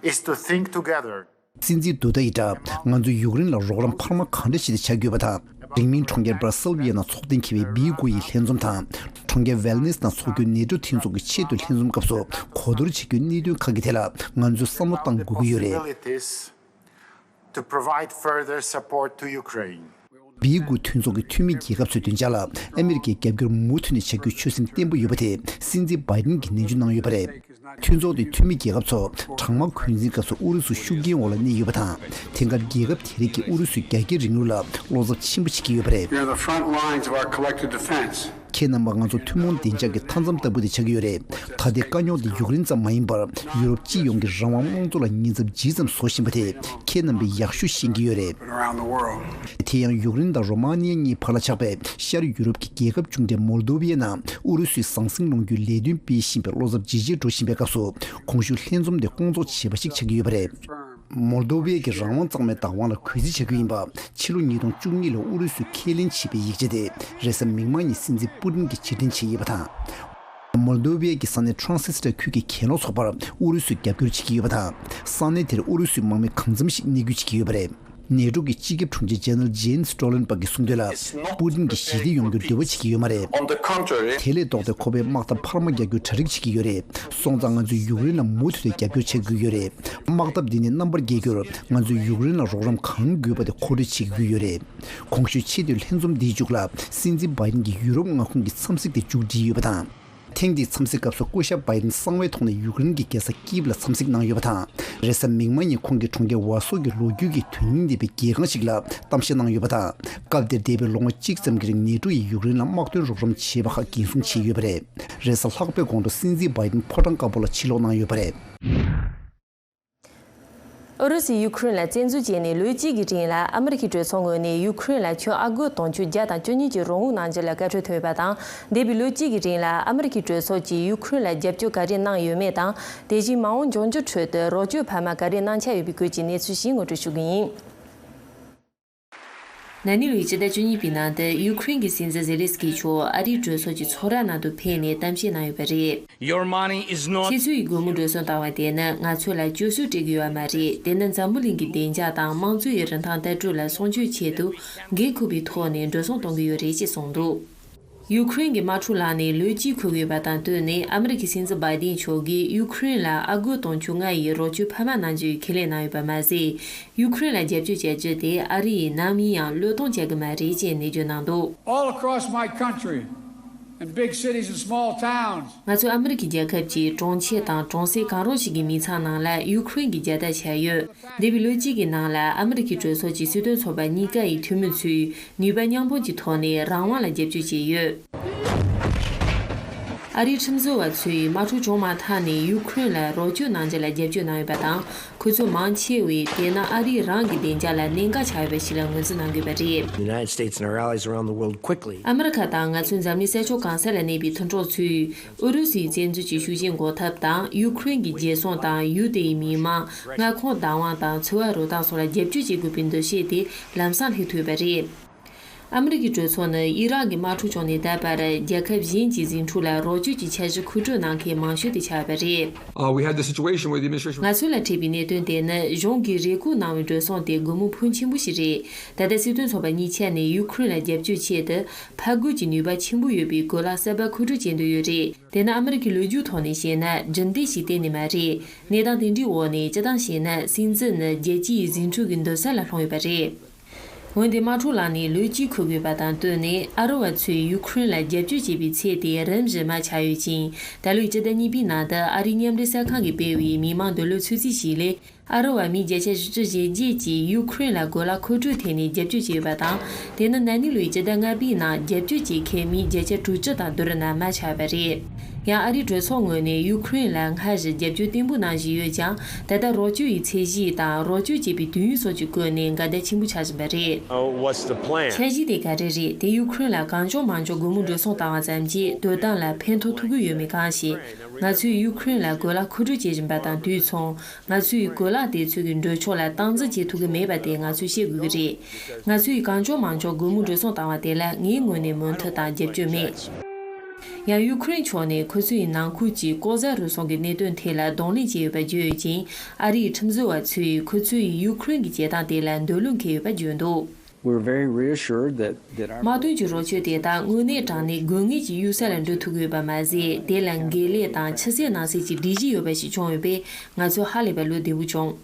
is to think together. སྲིད་འཛིན་དུ་དཱ་ཡིས་ང་ཚོས་ཡུཀ་རེན་ལ་རོགས་རམ་འཕར་མ་གང་འདྲ་ཞིག་བྱ་དགོས་པ་དང་། རིང་མིན་གྲོང་ཁྱེར་སྦར་སེལ་ཝི་ཡ་ནང་འཚོགས་གཏན་འཁེལ་བའི་བྷི་དགུ་ཡི་ལྷན་འཛོམས་དང་། གྲོང་ཁྱེར་ཝེལ་ནེ་སི་ནང་འཚོགས་རྒྱུའི་ནེ་ཊོ་མཐུན་ཚོགས་ཀྱི་ཆེས་མཐོའི་ལྷན་འཛོམས་སྐབས་སུ་གོ་བསྡུར་བྱེད་རྒྱུའི་གནད་དོན་ཁག་གི་ཐད་ལ་ང་ཚོས་བསམ་བློ་གཏང་དགོས་ཀྱི་ཡོད་རེད། Possibilities to provide further support to Ukraine. བྷི་དགུ་མཐུན་ཚོགས་ཀྱི་འཐུས་མི་རྒྱལ་ཁབ་ཚོའི་མདུན་ལྕགས་ལ་ཨ་མི་རི་ཀས་རྒྱབ་སྐྱོར་མུ་མཐུད་ནས་བྱ་རྒྱུའི་ཆོད་སེམས་བརྟན་པོ་ཡོད་པ་དེ་སྲིད་འཛིན་བྷའི་ཌེན་གྱིས་ནན་བརྗོད་གནང་ཡོད་པ་རེད། མཐུན་ཚོགས་དེའི་འཐུས་མི་རྒྱལ་ཁབ་ཚོ་གྲང་དམག་འཁོན་འཛིན་སྐབས་སུ་ཨུ་རུ་སུ་ཤུགས་རྐྱེན་འོག་ལ་གནས་ཡོད་པ་དང་། དེང་སྐབས་རྒྱལ་ཁབ་དེ་རིགས་ཀྱིས་ཨུ་རུ་སུའི་རྒྱ་སྐྱེད་རིང་ལུགས་ལ་བློ་འཚབ་ཆེན་པོ་བྱེད་ཀྱི་ཡོད་པ་རེད། We are the front lines of our collective defense. ཁྱེད་རྣམ་པ་ང་ཚོ་ཐུན་མོང་བདེ་འཇགས་ཀྱི་མཐའ་མཚམས་ལྟ་བུ་དེ་ཆགས་ཀྱི་ཡོད་རེད། ད་ལྟའི་དཀའ་རྙོག་འདི་ཡུཀ་རེན་ཙམ་མ་ཡིན་པར་ཡུ་རོབ་སྤྱི་ཡོངས་ཀྱི་རང་དབང་དམངས་གཙོ་ལ་ཉེན་ཚབས་ཇི་ཙམ་བཟོ་བཞིན་པ་དེ་ཁྱེད་རྣམ་པས་ཡག་ཤོས་ཤེས་ཀྱི་ཡོད་རེད། around the world. དེ་ཡང་ཡུཀ་རེན་དང་རོ་མ་ནི་ཡ་གཉིས་བར་ལ་ཆགས་པའི་ཤར་ཡུ་རོབ་ཀྱི་རྒྱལ་ཁབ་ཆུང་གྲས་མོལ་དོ་བི་ཡའི་ནང་ཨུ་རུ་སུས་ཟང་ཟིང་སློང་རྒྱུའི་ལས་དོན་སྤེལ་བཞིན་པའི་བློ་འཚབ་ཇེ་ཆེར་འགྲོ་བཞིན་པའི་སྐབས་སུ། གོང་ཞུས་ལྷན་འཛོམས་དེ་སྐོང་ཚོགས་བྱས་པ་ཞིག་ཆགས་ཀྱི་ཡོད་པ་རེད། མོལ་དོ་བི་ཡ་གི་རང་དབང་གཙང་མའི་བདག་དབང་ལ་གུས་བརྩི་བྱ་རྒྱུ་ཡིན་པ། ཕྱི་ལོ་ཉིས་སྟོང་བཅུ་གཉིས་ལོར་ཨུ་རུ་སུས་ཁས་ལེན་བྱས་པའི་ཡིག་ཆ་དེ་རེས་གཟའ་མིག་དམར་ཉིན་སྲིད་འཛིན་པུ་ཏིན་གྱིས་ཕྱིར་འཐེན་བྱས་ཡོད་པ་དང་། མོལ་དོ་བི་ཡ་གི་ས་གནས་ཊ་རན་སི་སི་ཊར་ཁུལ་གྱི་གྱེན་ལོག་ཚོགས་པར་ཨུ་རུ་སུས་རྒྱབ་སྐྱོར་བྱེད་ཀྱི་ཡོད་པ་དང་། ས་གནས་དེར་ཨུ་རུ་སུའི་དམག་མི་གང་འཚམ་ཞིག་གནས་སྐྱོད་བྱེད་ཀྱི་ཡོད་པ་རེད། ནེ་ཊོ་གི་སྤྱི་ཁྱབ་དྲུང་ཆེ་ཇེ་ནེ་རལ་ཇེན་སི་སི་ཊོ་ལན་སྦརག་གིས་གསུངས་དོན་ལ། པུ་ཏིན་གྱིས་ཞི་བདེ་ཡོང་རྒྱུར་འདོད་པ་བྱེད་ཀྱི་ཡོད་མ་རེད། On the contrary, དེ་ལས་ལྡོག་སྟེ་ཁོ་པས་དམག་འཐབ་འཕར་མ་རྒྱག་རྒྱུའི་གྲ་སྒྲིག་བྱེད་ཀྱི་ཡོད་རེད། སོང་ཙང་ང་ཚོས་ཡུཀ་རེན་ལ་མུ་མཐུད་དེ་རྒྱབ་སྐྱོར་བྱེད་དགོས་ཀྱི་ཡོད་རེད། དམག་འཐབ་འདི་ནས་རྣམ་པར་རྒྱལ་རྒྱུར་ང་ཚོས་ཡུཀ་རེན་ལ་རོགས་རམ་གང་དགོས་པ་དེ་མཁོ་སྤྲོད་བྱེད་དགོས་ཀྱི་ཡོད་རེད། གོང་ཞུས་ཆེས་མཐོའི་ལྷན་འཛོམས་འདིའི་མཇུག་ལ་སྲིད་འཛིན་བྷའི་ཏིན་གྱིས་ཡུ་རོབ་མངའ་ཁོངས་ཀྱི་འཚམས་གཟིགས་དེ་མཇུག་བསྒྲིལ་ཡོད་པ་དང་། ཐེངས་འདིའི་འཚམས་གཟིགས་སྐབས་སུ་སྐུ་ཞབས་བྷའི་ཏིན་གསང་བའི་ཐོག་ནས་ཡུཀ་རེན་གྱི་རྒྱལ་ས་ཀིབ་ལ་འཚམས་གཟིགས་གནང་ཡོད་པ་དང་། རེས་གཟའ་མིག་དམར་ཉིན་ཁོང་གིས་གྲོང་ཁྱེར་ཝར་སོ་གྱི་ལོ་རྒྱུས་ཀྱི་དོན་སྙིང་ལྡན་པའི་རྒྱལ་ཁང་ཞིག་ལ་གཏམ་བཤད་གནང་ཡོད་པ་དང་། སྐབས་དེར་འདས་པའི་ལོ་ངོ་གཅིག་ཙམ་གྱི་རིང་ནེ་ཊོ་ཡིས་ཡུཀ་རེན་ལ་དམག་དོན་རོགས་རམ་བྱས་པ་ཁག་འགན་སྲུང་བྱས་ཡོད་པ་རེད། རེས་གཟའ་ལྷག་པའི་གོང་དུ་སྲིད་འཛིན་བྷའི་ཏིན་ཕོ་བྲང་དཀར་པོ་ལ་ཕྱིར་ལོག་གནང་ཡོད་པ་རེད། ཨུ་རུ་སུས་ཡུ་ཁུ་རེན་ལ་བཙན་འཛུལ་བྱས་ནས་ལོ་གཅིག་གི་རིང་ལ་ཨ་མི་རི་ཀའི་གྲོས་ཚོགས་ངོས་ནས་ཡུ་ཁུ་རེན་ལ་ཁྱོན་ཨ་སྒོར་དུང་ཕྱུར་བརྒྱ་དང་བཅུ་གཉིས་ཀྱི་རོགས་དངུལ་གནང་རྒྱུ་ལ་བཀའ་འཁྲོལ་ཐོན་ཡོད་པ་དང་། འདས་པའི་ལོ་གཅིག་གི་རིང་ལ་ཨ་མི་རི་ཀའི་གྲོས་ཚོགས་ཀྱིས་ཡུ་ཁུ་རེན་ལ་རྒྱབ་སྐྱོར་ག་རེ་གནང་ཡོད་མེད་དང་། དེ་བཞིན་མ་འོངས་འབྱུང་འགྱུར་ཁྲོད་དུ་རོགས་སྐྱོར་འཕར་མ་ག་རེ་གནང་འཆར་ཡོད་པའི་སྐོར་གྱི་གནས་ཚུལ་ཞིག་ངོ་སྤྲོད་ཞུ་གི་ཡིན། ན་ནིང་ལོའི་སྤྱི་ཟླ་བཅུ་གཉིས་པའི་ནང་དུ་ཡུ་ཁུ་རེན་གྱི་སྲིད་འཛིན་ཛེ་ལེ་སི་ཀི་མཆོག་ཨ་རིའི་གྲོས་ཚོགས་ཀྱི་ཚོགས་ར་ནང་དུ་ཕེབས་ནས་གཏམ་བཤད་གནང་ཡོད་པ་རེད། Your money is not ཁྱེད་ཚོས་སྒོར་མོ་འགྲོ་སོང་བཏང་བ་དེ་ནི་ང་ཚོ་ལ་སྐྱོ་གསོས་སྤྲད་ཀྱི་ཡོད་མ་རེད། དེ་ནི་འཛམ་བུ་གླིང་གི་བདེ་འཇགས་དང་དམངས་གཙོའི་རིན་ཐང་ལྟ་གྲུབ་ལ་སྲུང་སྐྱོབ་ཆེད་དུ་འགན་འཁུར་བའི་ཐོག་ནས་འགྲོ་སོང་གཏོང་གི་ཡོད་རེད་ཅེས་གསུངས་འདུག་ཡུ་ཁུ་རེན་གྱི་དམག་འཁྲུག་ལངས་ནས་ལོ་གཅིག་འཁོར་ཡོད་པ་དང་བསྟུན་ནས་ཨ་མི་རི་ཀའི་སྲིད་འཛིན་བྷའི་ཏིན་མཆོག་གིས་ཡུ་ཁུ་རེན་ལ་ཨ་སྒོར་དུང་ཕྱུར་ལྔ་ཡི་རོགས་སྐྱོར་འཕར་མ་གནང་རྒྱུའི་ཁས་ལེན་གནང་ཡོད་པ་མ་ཟད། ཡུ་ཁུ་རེན་ལ་རྒྱབ་སྐྱོར་བྱ་རྒྱུ་དེ་ཨ་རི་ཡིས་ནམ་ཡིན་ཡང་བློས་གཏོང་བྱ་གི་མ་རེད་ཅེས་ནན་བརྗོད་གནང་འདུག All across my country, in big cities and small towns, ང་ཚོའི་ཨ་མི་རི་ཀའི་རྒྱལ་ཁབ་ཀྱི་གྲོང་ཁྱེར་དང་གྲོང་གསེབ་གང་རུང་ཞིག་གི་མི་ཚང་ནང་ལ་ཡུ་ཁུ་རེན་གྱི་རྒྱལ་དར་འཕྱར་ཡོད། འདས་པའི་ལོ་གཅིག་གི་ནང་ལ་ཨ་མི་རི་ཀའི་གྲོས་ཚོགས་ཀྱི་སྲིད་དོན་ཚོགས་པ་གཉིས་ཀ་ཡི་འཐུས་མི་ཚོས་ནུས་པ་མཉམ་སྤུངས་ཀྱི་ཐོག་ནས་རང་དབང་ལ་རྒྱབ་སྐྱོར་བྱས་ཡོད། ཨ་རིའི་ཁྲིམས་བཟོ་བ་ཚོས་དམག་འཁྲུག་བྱུང་མ་ཐག་ནས་ཡུ་ཁུ་རེན་ལ་རོགས་སྐྱོར་གནང་རྒྱུ་ལ་རྒྱབ་སྐྱོར་གནང་ཡོད་པ་དང་། ཁོ་ཚོ་མང་ཆེ་བས་དེ་ནི་ཨ་རིའི་རང་གི་བདེ་འཇགས་ལ་གནད་འགག་ཆགས་ཡོད་པ་ཞིག་ལ་ངོས་འཛིན་གནང་དགོས་པ་རེད། The United States and our allies around the world quickly. ཨ་མི་རི་ཁ་དང་ང་ཚོའི་འཛམ་གླིང་ས་ཕྱོགས་གང་ས་ལ་གནས་པའི་མཐུན་གྲོགས་ཚོས། ཨུ་རུ་སུའི་བཙན་འཛུལ་གྱི་ཤུགས་རྐྱེན་འགོག་ཐབས་དང་ཡུ་ཁུ་རེན་གྱི་རྒྱལ་སྲུང་དང་ཡུལ་དེའི་མི་དམངས་མངའ་ཁོངས་བདག་དབང་དང་འཚོ་བ་རོལ་སྟངས་སོགས་ལ་རྒྱབ་སྐྱོར་བྱེད་དགོས་པའི་འདུ་ཤེས་དེ་ལམ་སང་སླེབས་ཐུབ་པ་རེད། ཨ་མི་རི་ཀའི་གྲོས་ཚོགས་ནི་ཨི་རག་གི་དམག་འཁྲུག་བྱུང་ནས་ད་བར་རྒྱལ་ཁབ་གཞན་གྱི་ཟིང་འཁྲུག་ལ་རོགས་སྐྱོར་གྱི་འཆར་གཞི་མཁོ་སྤྲོད་གནང་མཁན་མང་ཤོས་དེ་ཆགས་པ་རེད། Uh, we had the situation where the administration ང་ཚོ་ལ་འཕྲད་པའི་གནད་དོན་དེ་ནི་གཞུང་གིས་རེ་སྐུལ་གནང་བའི་འགྲོ་སོང་དེ་སྒོར་མོ་ཕོན་ཆེན་པོ་ཞིག་རེད། ད་ལྟ་སྲིད་དོན་ཚོགས་པ་གཉིས་ཆ་ནས་ཡུ་ཁུ་རེན་ལ་རྒྱབ་སྐྱོར་ཆེད་དུ་ཕར་རྒོལ་གྱི་ནུས་པ་ཆེན་པོ་ཡོད་པའི་གོ་ལག་གསར་པ་མཁོ་སྤྲོད་བྱེད་འདོད་ཡོད་རེད། དེ་ནི་ཨ་མི་རི་ཀའི་ལོ་རྒྱུས་ཐོག་ནས་བཤད་ན་རྒྱུན་ལྡན་ཞིག་གཏན་ནས་མ་རེད། གནས་སྟངས་དེ་འདྲའི་འོག་ནས་སྤྱིར་བཏང་བཤད་ན་སྲིད་འཛིན་ནི་རྒྱལ་སྤྱིའི་ཟིང་འཁྲུག་གི་འདུན་སར་ལ་ལྷུང་ཡོད་པ་རེད། འོན་ཏེ་དམག་འཁྲུག་ལངས་ནས་ལོ་གཅིག་འཁོར་དགོས་པ་དང་བསྟུན་ནས་ཨ་རི་བ་ཚོས་ཡུ་ཁུ་རེན་ལ་རྒྱབ་སྐྱོར་བྱེད་པའི་ཚད་དེ་རིམ་བཞིན་མར་ཆག་ཡོད་ཅིང་། ད་ལོའི་སྤྱི་ཟླ་གཉིས་པའི་ནང་དུ་ཨ་རིའི་མཉམ་འབྲེལ་གསར་ཁང་གིས་སྤེལ་བའི་མི་མང་འདོད་བློའི་ཚོད་རྩིས་ཤིག་ལས། ཨ་རི་བ་མི་བརྒྱ་ཆ་བཞི་བཅུ་ཞེ་བརྒྱད་ཀྱིས་ཡུ་ཁུ་རེན་ལ་གོ་ལག་མཁོ་སྤྲོད་ཐད་ནས་རྒྱབ་སྐྱོར་བྱས་ཡོད་པ་དང་། དེ་ནི་ན་ནིང་ལོའི་སྤྱི་ཟླ་ལྔ་པའི་ནང་རྒྱབ་སྐྱོར་བྱེད་མཁན་མི་བརྒྱ་ཆ་དྲུག་ཅུ་དང་བསྡུར་ན་མར་ཆག་པ་རེད། ཡང་ཨ་རིའི་གྲོས་ཚོགས་ངོས་ནས་ཡུ་ཁུ་རེན་ལ་སྔར་བཞིན་རྒྱབ་སྐྱོར་བརྟན་པོ་གནང་བཞིན་ཡོད་ཀྱང་། ད་ལྟ་རོགས་སྐྱོར་ཡི་ཚད་གཞི་དང་རོགས་སྐྱོར་བྱེད་པའི་དུས་ཡུན་སོགས་ཀྱི་སྐོར་ནས་འགལ་ཟླ་ཆེན་པོ་ཆགས་བཞིན་པ་རེད། Uh, what's the plan? འཆར་གཞི་དེ་ག་རེ་རེད། དེ་ཡུ་ཁུ་རེན་ལ་གང་བྱུང་མང་བྱུང་སྒོར་མོ་འགྲོ་སོང་བཏང་བ་ཙམ་གྱིས་དོ་དམ་ལ་ཕན་ཐོགས་ཐུབ་ཀྱི་ཡོད་མེད་གང་ཞིག་ང་ཚོས་ཡུ་ཁུ་རེན་ལ་གོ་ལག་མཁོ་སྤྲོད་བྱེད་བཞིན་པ་དང་དུས་མཚུངས། ང་ཚོས་གོ་ལག་དེ་ཚོ་གི་འགྲོ་ཕྱོགས་ལ་སྟངས་འཛིན་བྱེད་ཐུབ་ཀྱི་མེད་པ་དེ་ང་ཚོས་ཤེས་དགོས་ཀྱི་རེད། ང་ཚོས་གང་བྱུང་མང་བྱུང་སྒོར་མོ་འགྲོ་སོང་བཏང་བ་དེ་ལ་ངའི་ངོས་ནས་མོས་མཐུན་དང་རྒྱབ་སྐྱོར་མེད། ཡང་ཡུ་ཁུ་རེན་ཕྱོགས་ནས་ཁོ་ཚོའི་ནང་ཁུལ་གྱི་ལྐོག་ཟ་རུལ་སུངས་ཀྱི་གནད་དོན་ཐད་ལ་གདོང་ལེན་བྱས་ཡོད་པ་བརྗོད་ཡོད་ཅིང་། ཨ་རིའི་ཁྲིམས་བཟོ་བ་ཚོས་ཁོ་ཚོའི་ཡུ་ཁུ་རེན་གྱི་བྱེད་སྟངས་དེ་ལ་འདོད་བློ་འཁེལ་ཡོད་པ་བརྗོད་འདུག We're very reassured that, that our དམག་དོན་གྱི་རོགས་སྐྱོར་དེ་དག་དངོས་གནས་དྲང་གནས་དགོས་ངེས་ཀྱི་གཡུལ་ས་ལ་འགྲོ་ཐུབ་ཀྱི་ཡོད་པ་མ་ཟད། དེ་ལ་འགན་ལེན་དང་ཕྱི་གསལ་ནང་གསལ་གྱི་སྒྲིག་གཞི་ཡོད་པ་ཞིག་བྱུང་ཡོད་པས། ང་ཚོ་ཧ་ལས་པ་བློ་བདེ་པོ་བྱུང་།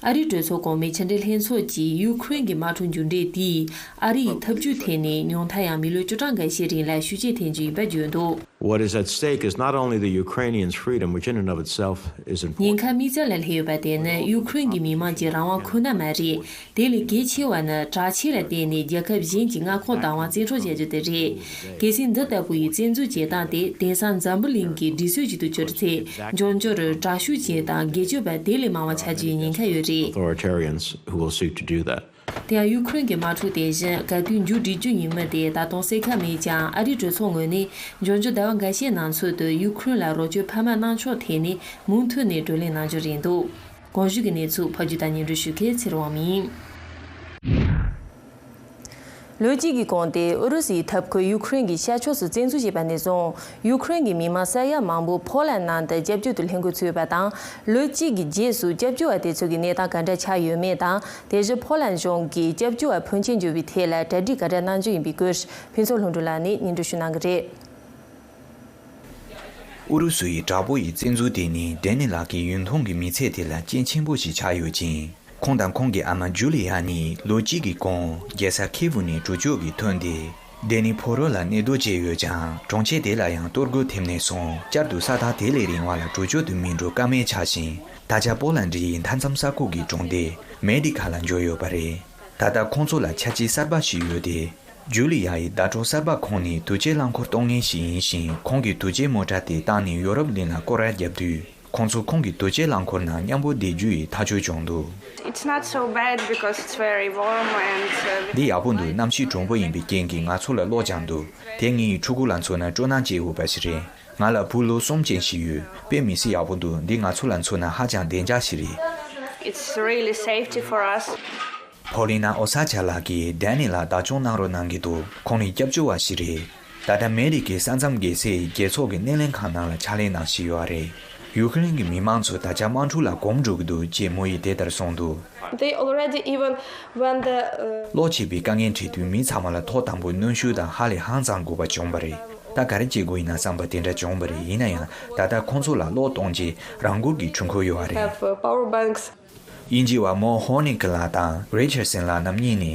ཨ་རིའི་གྲོས་ཚོགས་གོང་མའི་ཕྱི་འབྲེལ་ལྷན་ཚོགས་ཀྱིས་ཡུ་ཁུ་རེན་གྱི་དམག་འཁྲུག་མཇུག་འབྲས་དེས་ཨ་རི་ཡི་འཐབ་ཇུས་ཐད་ནས་ཉུང་མཐའ་ཡང་མི་ལོ་བཅུ་གྲངས་འགའ་ཤས་རིང་ལ་ཤུགས་རྐྱེན་ཐེབས་རྒྱུ་ཡིན་པ་བརྗོད་འདུག། What is at stake is not only the Ukrainians' freedom, which in and of itself is ཉེན་important. ཁ་དམིགས་བསལ་ལ་སླེབས་ཡོད་པ་དེ་ནི་ཡུ་ཁུ་རེན་གྱི་མི་དམངས་ཀྱི་རང་དབང་ཁོ་ན་མ་རེད། དེ་ལས་གལ་ཆེ་བ་ནི་དྲག་ཆས་ལ་བརྟེན་ནས་རྒྱལ་ཁབ་གཞན་གྱི་མངའ་ཁོངས་བདག་དབང་བཙན་འཕྲོག་བྱ་རྒྱུ་དེ་རེད། གལ་སྲིད་འདི་ལྟ་བུ་ཡི་བཙན་འཛུལ་བྱེད་སྟངས་དེ་དེང་སང་འཛམ་བུ་གླིང་གི་སྒྲིག་སྲོལ་ཞིག་ཏུ་གྱུར་ཚེ། འབྱུང་འགྱུར་དྲག་ཤུགས་ཅན་དང་སྒེར་གཅོད་པ་དེ་ལས་མང་བ་ཆགས་རྒྱུའི་ཉེན་ཁ་ཡོད་རེད། Authoritarians who will seek to do that. དེ་ཡང་ཡུ་ཁུ་རེན་གྱི་དམག་འཁྲུག་དེ་བཞིན་ག་དུས་མཇུག་སྒྲིལ་རྒྱུ་ཡིན་མིན་དེ་ད་དུང་གསལ་ཁ་མེད་ཀྱང་། ཨ་རིའི་གྲོས་ཚོགས་ངོས་ནས་འབྱུང་འགྱུར་ཟླ་བ་འགའ་ཤས་ནང་ཚུད་དུ་ཡུ་ཁུ་རེན་ལ་རོགས་སྐྱོར་འཕར་མ་གནང་ཕྱོགས་ཐད་ནས་མུ་མཐུད་ནས་བགྲོ་གླེང་གནང་རྒྱུ་རེད་འདུག། གོང་ཞུས་ཀྱི་གནས་ཚུལ་ཕབ་སྒྱུར་དང་སྙན་སྒྲོན་ཞུ་མཁན་ཚེ་རིང་དབང་མོ་ཡིན། ལོ་གཅིག་གི་གོང་དེ་ཨུ་རུ་སུའི་འཐབ་ཁུལ་ཡུ་ཁུ་རེན་གྱི་ཤར་ཕྱོགས་སུ་བཙན་འཛུལ་བྱས་པ་ནས་བཟུང་། ཡུ་ཁུ་རེན་གྱི་མི་མང་ས་ཡ་མང་པོ་ཕོ་ལན་ནང་དུ་སྐྱབས་བཅོལ་དུ་ལེན་དགོས་ཚུད་ཡོད་པ་དང་། ལོ་གཅིག་གི་རྗེས་སུ་སྐྱབས་བཅོལ་བ་དེ་ཚོ་གི་གནས་སྟངས་ག་འདྲ་ཆགས་ཡོད་མེད་དང་། དེ་བཞིན་ཕོ་ལན་གཞུང་གིས་སྐྱབས་བཅོལ་བ་ཕོན་ཆེན་འབྱོར་བའི་ཐད་ལ་གྲ་སྒྲིག་ག་འདྲ་གནང་རྒྱུ་ཡིན་པའི་སྐོར། ཕུན་ཚོགས་ལྷུན་གྲུབ་ལགས་ནས་སྙན་སྒྲོན་ཞུ་གནང་གི་རེད། ཨུ་རུ་སུ་ཡི་དྲག་པོ་ཡི་བཙན་འཛུལ་དེ་ནི་ཌེ་ནི་ལགས་ཀྱི་ཡུན་ཐུང་གི་མི་ཚེ་དེ་ལ་རྐྱེན་ཆེན་པོ་ཞིག་ཆགས་ཡོད་ཅིང་། ཁོང་དང་ཁོང་གི་ཨ་མ་ཇུ་ལི་ཡ་ནི་ལོ་གཅིག་གི་གོང་རྒྱལ་ས་ཁེ་ཝུ་ནས་གྲུ་སྐྱོད་ཀྱིས་ཐོན་ཏེ། ཌེ་ནི་ཕོ་རོ་ལ་གནས་སྡོད་བྱས་ཡོད་ཀྱང་། གྲོང་ཁྱེར་དེ་ལ་ཡང་གཏོར་རྒོལ་ཐེབས་ནས་བཟུང་བསྐྱར་དུ་ས་ཐག་དེ་ལས་རིང་བ་ལ་གྲུ་སྐྱོད་དུ་མི་འགྲོ་ཀ་མེད་ཆགས་ཤིང་། ད་ཆ་པོ་ལན་ཌི་ཡི་མཐའ་མཚམས་ས་ཁུལ་གྱི་གྲོང་སྡེ་མེ་ཌི་ཁ་ལ་འབྱོར་ཡོད་པ་རེད། ད་ལྟ་ཁོང་ཚོ་ལ་ཆ་རྐྱེན་གསར་པ་ཞིག་ཡོད་དེ། ཇུ་ལི་ཡ་ཡི་ཟླ་གྲོགས་གསར་པ་ཁོང་ནི་དུས་བཅད་རླངས་འཁོར་གཏོང་མཁན་ཞིག་ཡིན་ཞིང་། ཁོང་གིས་དུས་བཅད་མོ་ཊ་དེ་བཏང་ནས་ཡོ་རོབ་གླིང་ལ་སྐོར་ར་བརྒྱབ་དུས། ཁོང་ཚོ་ཁོང་གི་དུས་བཅད་རླངས་འཁོར་ནང་མཉམ་པོ་བསྡད་རྒྱུ་ཡི་ཐག་གཅོད་བྱུང་འདུག། It's not so bad because it's very warm and, uh, འདི་ཡག་པོ་འདུག། གནམ་གཤིས་གྲུང་པོ་ཡིན་པའི་རྐྱེན་གྱིས་ང་ཚོ་ལ་གློག་ཀྱང་འདུག། དེ་ངའི་ཕྲུ་གུ་ལ་མཚོན་ན་སྤྲོ་སྣང་སྐྱེ་འོས་པ་ཞིག་རེད། ང་ལ་བུ་ལོ་གསུམ་ཅན་ཞིག་ཡོད། དཔེ་མི་སྲིད་ཡག་པོ་འདུག། འདི་ང་ཚོ་ལ་མཚོན་ན་ཧ་ཅང་བདེ་འཇགས་ཤིག་རེད། It's really safety for us. ཕོ་ལི་ན་ཨོ་ས་ཆ་ལགས་ཀྱིས་ཌེ་ནི་ལ་བདག་སྐྱོང་གནང་རོགས་གནང་གི་འདུག། ཁོང་ནི་སྐྱབས་བཅོལ་བ་ཞིག་རེད། ད་ལྟ་མེ་རི་ཀའི་ས་མཚམས་བརྒལ་སའི་རྒྱལ་ཚོགས་ཀྱི་སྣེ་ལེན་ཁང་ནང་ལ་ཕྱག་ལས་གནང་བཞིན་ཡོད་རེད། ཡུ་ཁུ་རེན་གྱི་མི་མང་ཚོ་ད་ཆ་དམག་འཁྲུག་ལ་གོམས་འགྲོ་གི་འདུག་ཅེས་མོ་ཡིས་དེ་ལྟར་གསུངས་འདུག། They already even when the, uh, གློག་ཆད་པའི་དཀའ་ངལ་འཕྲད་དུས་མི་ཚང་མ་ལ་ཐོག་དང་པོ་གནོན་ཤུགས་དང་ཧ་ལས་ཧང་སང་དགོས་པ་བྱུང་བ་རེད། ད་ག་རེ་བྱེད་དགོས་ཡིན་ན་བསམ་པ་དེ་འདྲ་བྱུང་བ་རེད། ཡིན་ན་ཡང་ད་ལྟ་ཁོང་ཚོ་ལ་གློག་གཏོང་ཆེད་རང་འཁོར་གྱི་འཕྲུལ་འཁོར་ཡོད་རེད། Have, uh, power banks. དབྱིན་ཇི་བ་མོ་ཧོ་ནི་ཀི་ལགས་དང་རི་ཆར་སན་ལགས་རྣམ་གཉིས་ནི་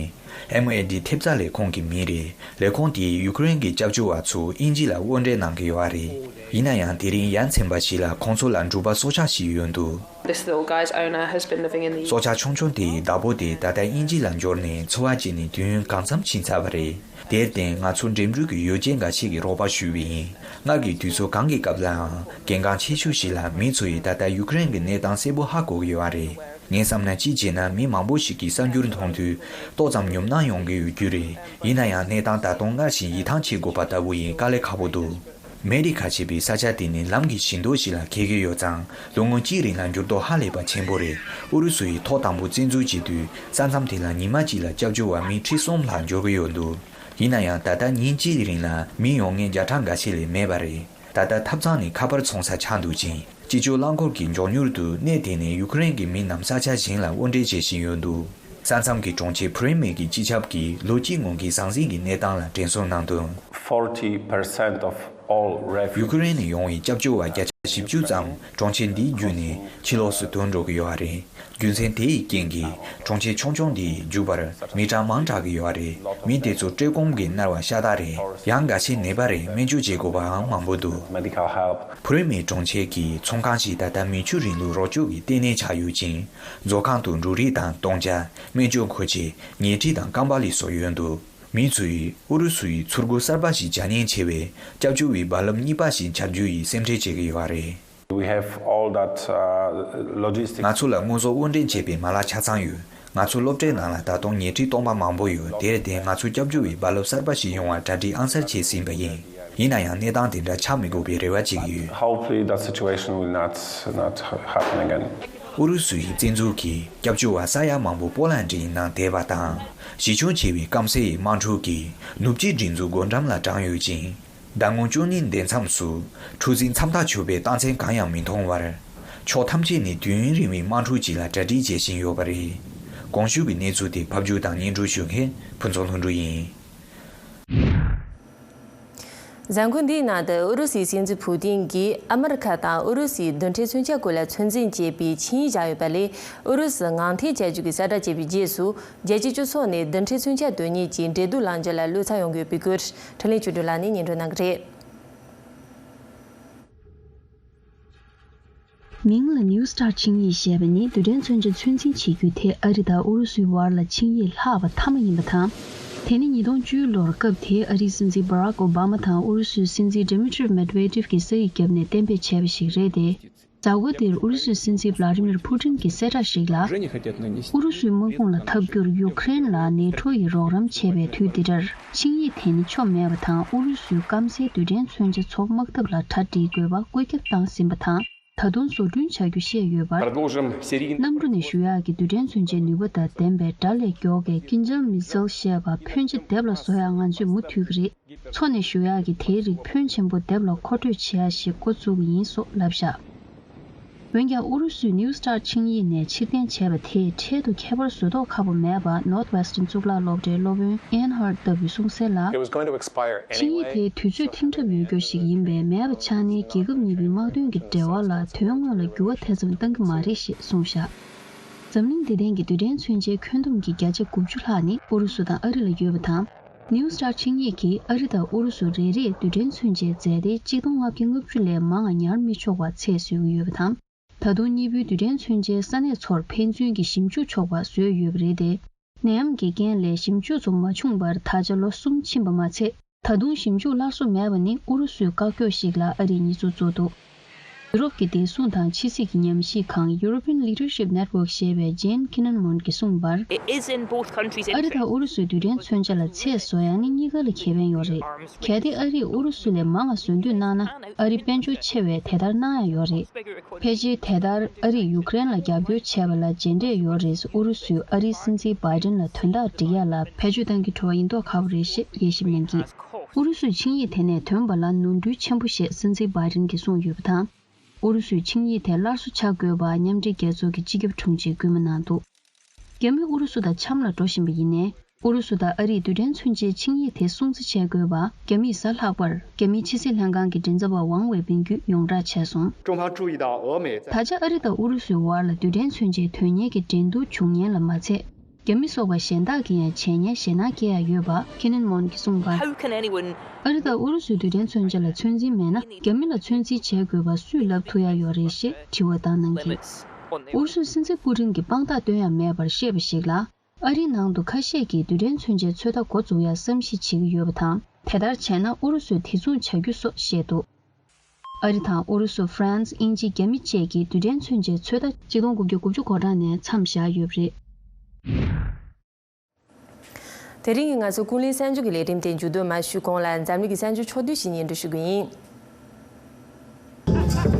ཨེམ་ཨེ་ཌི་ཐེབས་རྩ་ལས་ཁུངས་ཀྱི་མི་རེད། ལས་ཁུངས་དེས་ཡུ་ཀེ་རེན་གྱི་སྐྱབས་བཅོལ་བ་ཚོ་དབྱིན་ཇི་ལ་དབོར་འདྲེན་གནང་གི་ཡོད་རེད། ཡིན་ན་ཡང་དེ་རིང་ཡ་མཚན་པ་ཞིག་ལ་ཁོང་ཚོ་ལ་འབྲུག་པ་སྲོག་ཆགས་ཤིག་ཡོད་འདུག། This little guy's owner has been living in the སྲོག་ཆགས་ཆུང་ཆུང་དེའི་བདག་པོ་དེ་ད་ལྟ་དབྱིན་ཇི་ལ་འབྱོར་ནས་འཚོ་བ་སྐྱེལ་ནས་དུས་ཡུན་གང་འཚམ་ཕྱིན་ཚར་བ་རེད། དེར་བརྟེན་ང་ཚོ་འགྲིམ་འགྲུལ་གྱི་ཡོ་བྱད་འགའ་ཤས་ཀྱི་རོགས་པ་ཞུས་པ་ཡིན། སྔར་གྱི་དུས་ཚོད་གང་གི་སྐབས་ལའང་གལ་འགངས་ཆེ་ཤོས་ཤིག་ལ་མི་ཚོ་ཡིས་ད་ལྟ་ཡུ་ཀེ་རེན་གྱི་གནས་སྟངས་གསལ་པོ་ཧ་གོ་གི་ཡོད་རེད། ངས་བསམ་ན་གཅིག་བྱས་ན་མི་མང་པོ་ཞིག་གིས་གསར་འགྱུར་མཐོང་དུས་ཏོག་ཙམ་ཉོབ་སྣང་ཡོང་གི་ཡོད་རྒྱུ་རེད། ཡིན་ན་ཡང་གནས་སྟངས་ད་དུང་སྔར་བཞིན་ཡིད་ཐང་ཆད་དགོས་པ་ལྟ་བུ་ཡིན། དཀའ་ལས་ཁག་པོ་འདུག། མེ་རི་ཁ་ཞེས་པའི་ས་ཆ་དེ་ནི་ལམ་གྱི་བཞི་མདོ་ཞིག་ལ་འཁེལ་གྱི་ཡོད་ཙང་ལོ་ངོ་གཅིག་རིང་ལ་འགྱུར་ལྡོག་ཧ་ལས་པ་ཆེན་པོ་རེད། ཨུ་རུ་སུ་ཡིས་ཐོག་དང་པོ་བཙན་འཛུལ་བྱེད་དུས་ས་མཚམས་དེ་ལ་ཉི་མ་གཅིག་ལ་སྐྱབས་བཅོལ་བ་མི་ཁྲི་གསུམ་ལྷག་འབྱོར་གྱི་ཡོད་འདུག། ཡིན་ན་ཡང་ད་ལྟ་ཉིན་གཅིག་རིང་ལ་མི་ཡོང་མཁན་བརྒྱ་ཕྲག་འགའ་ཤས་ལས་མེད་པ་རེད། ད་ལྟ་ཐབ་ཚང་ནི་ཁ་པར་ཚོང་ས་ཆགས་འདུག་ཅིང་། སྤྱི་སྤྱོད་རླངས་འཁོར་གྱི་མགྱོགས་མྱུར་དུ་གནས་དེ་ནས་ཡུ་ཀེ་རེན་གྱི་མི་རྣམས་ས་ཆ་གཞན་ལ་དབོར་འདྲེན་བྱེད་བཞིན་ཡོད་འདུག། ས་མཚམས་ཀྱི་གྲོང་ཁྱེར་ཕུ་རི་མེ་གི་སྤྱི་ཁྱབ་ཀྱིས་ལོ་གཅིག་སྔོན་གྱི་ཟང་ཟིང་གི་གནས་སྟངས་ལ་དྲན་གསོ་གནང་དོན། Forty percent of all refugees. ཡུ་ཀེ་རེན་ནས་ཡོང་བའི་སྐྱབས་བཅོལ་བ་བརྒྱ་ཆ་བཞི་བཅུ་ཙམ་གྲོང་ཁྱེར་འདིའི་བརྒྱུད་ནས་ཕྱི་ལོགས་སུ་ཐོན་འགྲོ་གི་ཡོད་རེད། རྒྱུ་མཚན་དེ་ཡི་རྐྱེན་གྱིས་གྲོང་ཁྱེར་ཆུང་ཆུང་འདིའི་རྒྱུག་པར་མི་གྲངས་མང་དྲགས་ཀྱི་ཡོད་རེད། མི་དེ་ཚོ་བཀྲེས་སྐོམ་གྱིས་མནར་བ་ཤ་སྟག་རེད། ཡང་འགའ་ཤས་ནད་པ་རེད། སྨན་བཅོས་བྱེད་དགོས་པའང་མང་པོ་འདུག། Medical help. ཕུ་རི་མེ་གྲོང་ཁྱེར་གྱི་ཚོང་ཁང་ཞིག་ད་ལྟ་མི་ཆོས་རིང་ལུགས་རོགས་སྐྱོབ་ཀྱི་ལྟེ་གནས་ཆགས་ཡོད་ཅིང་། མཛོད་ཁང་དུ་འབྲུ་རིགས་དང་སྟོང་ཆ། སྨན་བཅོས་མཁོ་ཆས། ཉལ་ཁྲི་དང་ཀམ་པ་ལི་སོགས་ཡོད་འདུག། མི་ཚོས་ཨུ་རུ་སུ་ཡིས་ཚུར་རྒོལ་གསར་པ་ཞིག་བྱ་ཉེན་ཆེ་བས་སྐྱབས་བཅོལ་བའི་རྦ་རླབས་གཉིས་པ་ཞིག་འཆར་རྒྱུ་ཡི་སེམས་ཁྲལ་བྱེད་ཀྱི་ཡོད་རེད། We have all that, uh, logistics. ང་ཚོ་ལ་དངོས་ཟོག་དབོར་འདྲེན་བྱེད་པའི་མ་ལག་ཆ་ཚང་ཡོད། ང་ཚོའི་སློབ་གྲྭའི་ནང་ལ་ད་དུང་ཉལ་ཁྲི་སྟོང་པ་མང་པོ་ཡོད། དེར་བརྟེན་ང་ཚོ་སྐྱབས་བཅོལ་བའི་རྦ་རླབས་གསར་པ་ཞིག་ཡོང་བར་གྲ་སྒྲིག་ཨང་གསར་བྱས་ཟིན་པ་ཡིན། ཡིན་ན་ཡང་གནས་སྟངས་དེ་འདྲ་ཆགས་མི་དགོས་པའི་རེ་བ་བྱེད་ཀྱི་ཡོད། Hopefully that situation will not, not happen again. ཨུ་རུ་སུ་ཡི་བཙན་འཛུལ་གྱིས་སྐྱབས་བཅོལ་བ་ས་ཡ་མང་པོ་པོ་ལན་ཌིའི་ནང་བསྡད་པ་དང་། གཞི་ཁྱོན་ཆེ་བའི་སྐམ་སའི་དམག་འཁྲུག་གིས་ནུབ་ཕྱེད་སྒྲིག་འཛུགས་སྒོ་འགྲམ་ལ་དྲངས་ཡོད་ཅིང་། ཟླ་ངོ་བཅུ་གཉིས་འདས་མཚམས་སུ་འཁྲུག་འཛིང་མཚམས་ཐག་ཆོད་པའི་རྟགས་མཚན་གང་ཡང་མི་མཐོང་བར། ཕྱོགས་ཐམས་ཅད་ནས་དུས་ཡུན་རིང་བའི་དམག་འཁྲུག་ཅིག་ལ་གྲ་སྒྲིག་བྱེད་བཞིན་ཡོད་པ་རེད། གོང་ཞུས་ཀྱི་གནས་ཚུལ་དེ་ཕབ་སྒྱུར་དང་སྙན་སྒྲོན་ཞུ་མཁན་ཕུན་ཚོགས་ལྷུན་གྲུབ་ཡིན། གཟའ་འཁོར་འདིའི་ནང་དུ་ཨུ་རུ་སུའི་སྲིད་འཛིན་ཕུ་ཏིན་གྱིས་ཨ་མི་རི་ཁ་དང་ཨུ་རུ་སུའི་རྡུལ་ཕྲན་མཚོན་ཆ་སྐོར་ལ་ཚོད་འཛིན་བྱས་པའི་ཆིངས་ཡིག་བཞག་ཡོད་པ་ལས། ཨུ་རུ་སུ་ངང་འཐེན་བྱ་རྒྱུ་གི་གསལ་བསྒྲགས་བྱས་པའི་རྗེས་སུ། རྒྱལ་སྤྱིའི་སྤྱི་ཚོགས་ནས་རྡུལ་ཕྲན་མཚོན་ཆ་དོན་གཉེར་གྱི་འབྲེལ་གཏུག་ལངས་རྒྱུ་ལ་བློ་འཚབ་ཡོང་གི་ཡོད་པའི་སྐོར། འཕྲིན་ལས་ཆོས་སྒྲོན་ལགས་ནས་སྙན་སྒྲོན་གནང་གི་རེད། མིང་ལ་ནིའུ་སི་ཊར་ཆིངས་ཡིག་ཞེས་པ་ནི་རྡུལ་ཕྲན་མཚོན་ཆ་ཚོད་འཛིན་བྱེད་རྒྱུའི་ཐད་ཨ་རི་དང་ཨུ་རུ་སུའི་བར་ལ་ཆིངས་ཡིག་ལྷག་པ་མཐའ་མ་ཡིན་པ་དང་། དེ་ནི་ཉིས་སྟོང་བཅུའི་ལོར་སྐབས་དེའི་ཨ་རིའི་སྲིད་འཛིན་བྷ་རག་ཨོ་བྷ་མ་དང་ཨུ་རུ་སུའི་སྲིད་འཛིན་Dmitry Medvedev གྱིས་ས་ཡིག་བརྒྱབ་ནས་གཏན་འབེབས་བྱས་པ་ཞིག་རེད་དེ། གཟའ་འཁོར་འདིར་ཨུ་རུ་སུའི་སྲིད་འཛིན་Vladimir Putin གྱི་གསལ་བསྒྲགས་ཤིག་ལ། ཨུ་རུ་སུའི་དམག་དཔུང་ལ་འཐབ་རྒྱུར་ཡུ་ཀེ་རེན་ལ་ནེ་ཊོ་ཡིས་རོགས་རམ་བྱས་པའི་དུས་འདི་འདྲར་ཆིངས་ཡིག་དེ་ནི་ཆོ་མེད་པ་དང་། ཨུ་རུ་སུའི་སྐམ་སའི་རྡུལ་ཕྲན་མཚོན་ཆ་ཚོ་དམག་འཐབ་ལ་གྲ་སྒྲིག་དགོས་པ་བཀོད་ཁྱབ་བཏང་ཟིན་པ་དང་། ད་དུང་བཟོ་སྐྲུན་བྱ་རྒྱུ་བཤད་ཡོད་པར། Продолжим серийный གནམ་གྲུ་ནས་གཞུ་ཡག་གི་རྡུལ་ཕྲན་མཚོན་ཆའི་ནུས་པ་དང་ལྡན་པའི་དགྲ་ལས་མགྱོགས་པའི་Kinzhal missile ཞེས་པ་ཕོན་ཆེ་སྡེབ་ལ་བཟོ་ཡག་ང་ཚོས་མུ་མཐུད་ཀྱི་རེད། མཚོ་ནས་གཞུ་ཡག་གི་དེའི་རིགས་ཕོན་ཆེན་པོ་སྡེབ་ལ་མཁོ་སྤྲོད་བྱེད་ཡག་ཞིག་འགོ་བཙུགས་ཀྱི་ཡིན་སོགས་ལབ་བཞག་འོན་ཀྱང་ཨུ་རུ་སུས་ནིའུ་སི་ཊར་ཆིངས་ཡིག་ནས་ཕྱིར་འཐེན་བྱས་པ་དེས་འཕྲལ་དུ་ཁྱད་པར་བཟོ་མདོག་ཁ་པོ་མེད་པ་Northwestern གཙུག་ལག་སློབ་གྲྭའི་སློབ་དཔོན་Anne Hart ལྟ་བུས་གསུངས་གསལ་ལ། It was going to expire anyway. ཆིངས་ཡིག་དེ་དུས་ཚོད་ཐིམ་གྲབས་ཡོད་རྒྱུ་ཞིག་ཡིན་པས། མེད་པ་ཆགས་ནས་རྒྱལ་ཁབ་གཉིས་པོའི་དམག་དོན་གྱི་འབྲེལ་བ་ལ་དོན་དངོས་ལ་འགྱུར་བ་དེ་ཙམ་བཏང་གི་མ་རེད་ཞེས་གསུངས་བཞག་འཛམ་གླིང་འདི་ལྡན་གྱི་རྡུལ་ཕྲན་མཚོན་ཆའི་ཁྱོན་བསྡོམས་ཀྱི་བརྒྱ་ཆ་དགུ་བཅུ་ལྷག་ནི་ཨུ་རུ་སུ་དང་ཨ་རི་ལ་ཡོད་པ་དང་། ནིའུ་སི་ཊར་ཆིངས་ཡིག་གིས་ཨ་རི་དང་ཨུ་རུ་སུ་རེ་རེས་རྡུལ་ཕྲན་མཚོན་ཆའི་རྫས་དེ་གཅིག་སྟོང་ལྔ་བརྒྱ་ལྔ་བཅུ་ལས་མང་བ་ཉར་མི་ཆོག་པ་ཚད་བཟོས་ཀྱི་ཡོད་པ་དང་། ད་དུང་གཉིས་པོའི་རྡུལ་ཕྲན་མཚོན་ཆའི་ས་གནས་ཚོར་ཕན་ཚུན་གྱི་ཞིབ་འཇུག་ཆོག་པ་བཟོས་ཡོད་པ་རེད་དེ། ནད་ཡམས་ཀྱི་རྐྱེན་ལས་ཞིབ་འཇུག་ཚོ་མ་བྱུང་བར་ད་ཆ་ལོ་གསུམ་ཕྱིན་པ་མ་ཚད། ད་དུང་ཞིབ་འཇུག་སླར་གསོ་མེད་པ་ནི་ཨུ་རུ་སུའི་བཀག་འགོག་ཞིག་ལ་ཨ་རིས་གཉིས་ཚུགས་བཙུགས་འདུག་ཡུ་རོབ་ཀྱི་བདེ་སྲུང་དང་ཕྱི་སྲིད་ཀྱི་ཉམས་ཞིབ་ཁང་European Leadership Network ཞེས་པའི་Jane Kinninmont གྱིས་གསུངས་པར། It is in both countries' ཨ་རི་དང་ཨུ་རུ་སུའི་རྡུལ་ཕྲན་མཚོན་ཆ་ལ་ཚད་བཟོ་ཡག་ནི་གཉིས་ཀ་ལ་ཁེ་ཕན་ཡོད་རེད། གལ་ཏེ་ཨ་རིས་ཨུ་རུ་སུ་ལས་མང་བ་བཟོ་འདོད་གནང་ན། ཨ་རི་དཔལ་འབྱོར་ཆེ་བས་དེ་ལྟར་གནང་ཡག་ཡོད་རེད། ཕལ་ཆེར་དེ་ལྟར་ཨ་རིས་ཡུ་ཀེ་རེན་ལ་རྒྱབ་སྐྱོར་བྱས་པ་ལ་རྗེས་འབྲས་ཡོད་རེད། ཨུ་རུ་སུས་ཨ་རིའི་སྲིད་འཛིན་བྷའི་ཌེན་ལ་དོན་དག་སྒྲིག་ཡག་ལ་བེད་སྤྱོད་གཏང་གི་འགྲོ་བ་ཡིན་མདོག་ཁ་པོ་རེད་ཞེས་དབྱེ་ཞིབ་གནང་གིས། ཨུ་རུ་སུས་ཆིངས་ཡིག་དེ་ནས་ཐོན་པ་ལ་ནོར་འཁྲུལ་ཆེན་པོ་ཞེས་སྲིད་འཛིན་བྷའི་ཌེན་གྱིས་གསུངས་ཡོད་པ་དང་། ཨུ་རུ་སུས་ཆིངས་ཡིག་དེ་སླར་གསོ་བྱ་དགོས་པ་མཉམ་འབྲེལ་རྒྱལ་ཚོགས་ཀྱི་སྤྱི་ཁྱབ་དྲུང་ཆེས་སྐུལ་མ་གནང་འདུག་རྒྱ་མི་ཨུ་རུ་སུ་དང་འཆམ་ལ་འགྲོ་བཞིན་པ་ཡིན་ནའི། ཨུ་རུ་སུ་དང་ཨ་རིས་རྡུལ་ཕྲན་མཚོན་ཆའི་ཆིངས་ཡིག་དེ་སྲུང་བརྩི་བྱེད་དགོས་པ། རྒྱ་མིས་གཟའ་ལྷག་པར་རྒྱ་མིའི་ཕྱི་སྲིད་ལྷན་ཁང་གི་མགྲིན་ཚབ་པ་ཝང་ཝེ་པིན་གྱིས་ཡོངས་བསྒྲགས་བྱས་སོང་། 中方注意到俄美在 ད་ཆ་ཨ་རི་དང་ཨུ་རུ་སུའི་བར་ལ་རྡུལ་ཕྲན་མཚོན་ཆའི་དོན་གཉེར་གྱི་འགྲན་བསྡུར་འབྱུང་ཉེན་ལ་མ་ཚད། རྒྱ་མི་སོགས་པ་གཞན་དག་གིས་ཡང་བྱས་ཉེན་ཞེད་སྣང་སྐྱེ་ཡག་ཡོད་པ་Kinninmont གྱིས་གསུངས་པར། How can anyone ཨ་རི་དང་ཨུ་རུ་སུའི་རྡུལ་ཕྲན་མཚོན་ཆ་ལ་ཚོད་འཛིན་མེད་ན། རྒྱ་མི་ལ་ཚོད་འཛིན་བྱེད་དགོས་པ་སུས་ལབ་ཐུབ་ཡག་ཡོད་རེད་ཞེས་དྲི་བ་བཏང་གནང་གིས། ཨུ་རུ་སུའི་སྲིད་འཛིན་པུ་ཏིན་གྱིས་དཔང་རྟགས་སྟོན་ཡག་མེད་པར་བཤད་པ་ཞིག་ལ། ཨ་རིའི་ནང་དུ་ཁ་ཤས་ཀྱིས་རྡུལ་ཕྲན་མཚོན་ཆའི་ཚོད་ལྟ་འགོ་འཛུགས་ཡག་བསམ་གཞིག་བྱེད་ཀྱི་ཡོད་པ་དང་། དེ་ལྟར་བྱས་ན་ཨུ་རུ་སུས་དེ་མཚུངས་བྱ་རྒྱུ་སོགས་བཤད་འདུག་ཨ་རི་དང་ཨུ་རུ་སུ། ཧྥ་རན་སི། དབྱིན་ཇི། རྒྱ་མི་བཅས་ཀྱིས་རྡུལ་ཕྲན་མཚོན་ཆའི་ཚོད་ལྟ་གཅིག་སྟོང་དགུ་བརྒྱ་དགུ་བཅུ་གོ་གྲངས་ནས་མཚམས་བཞག་ཡོད་པ་རེད། དེ་རིང་གི་ང་ཚོའི་ཀུན་གླེང་གསར་འགྱུར་གྱི་ལས་རིམ་དེ་མཇུག་བསྡོམས་མ་ཞུས་གོང་ལ། འཛམ་གླིང་གི་གསར་འགྱུར་ཕྱོགས་བསྡུས་ཤིག་སྙན་སྒྲོན་ཞུ་གི་ཡིན།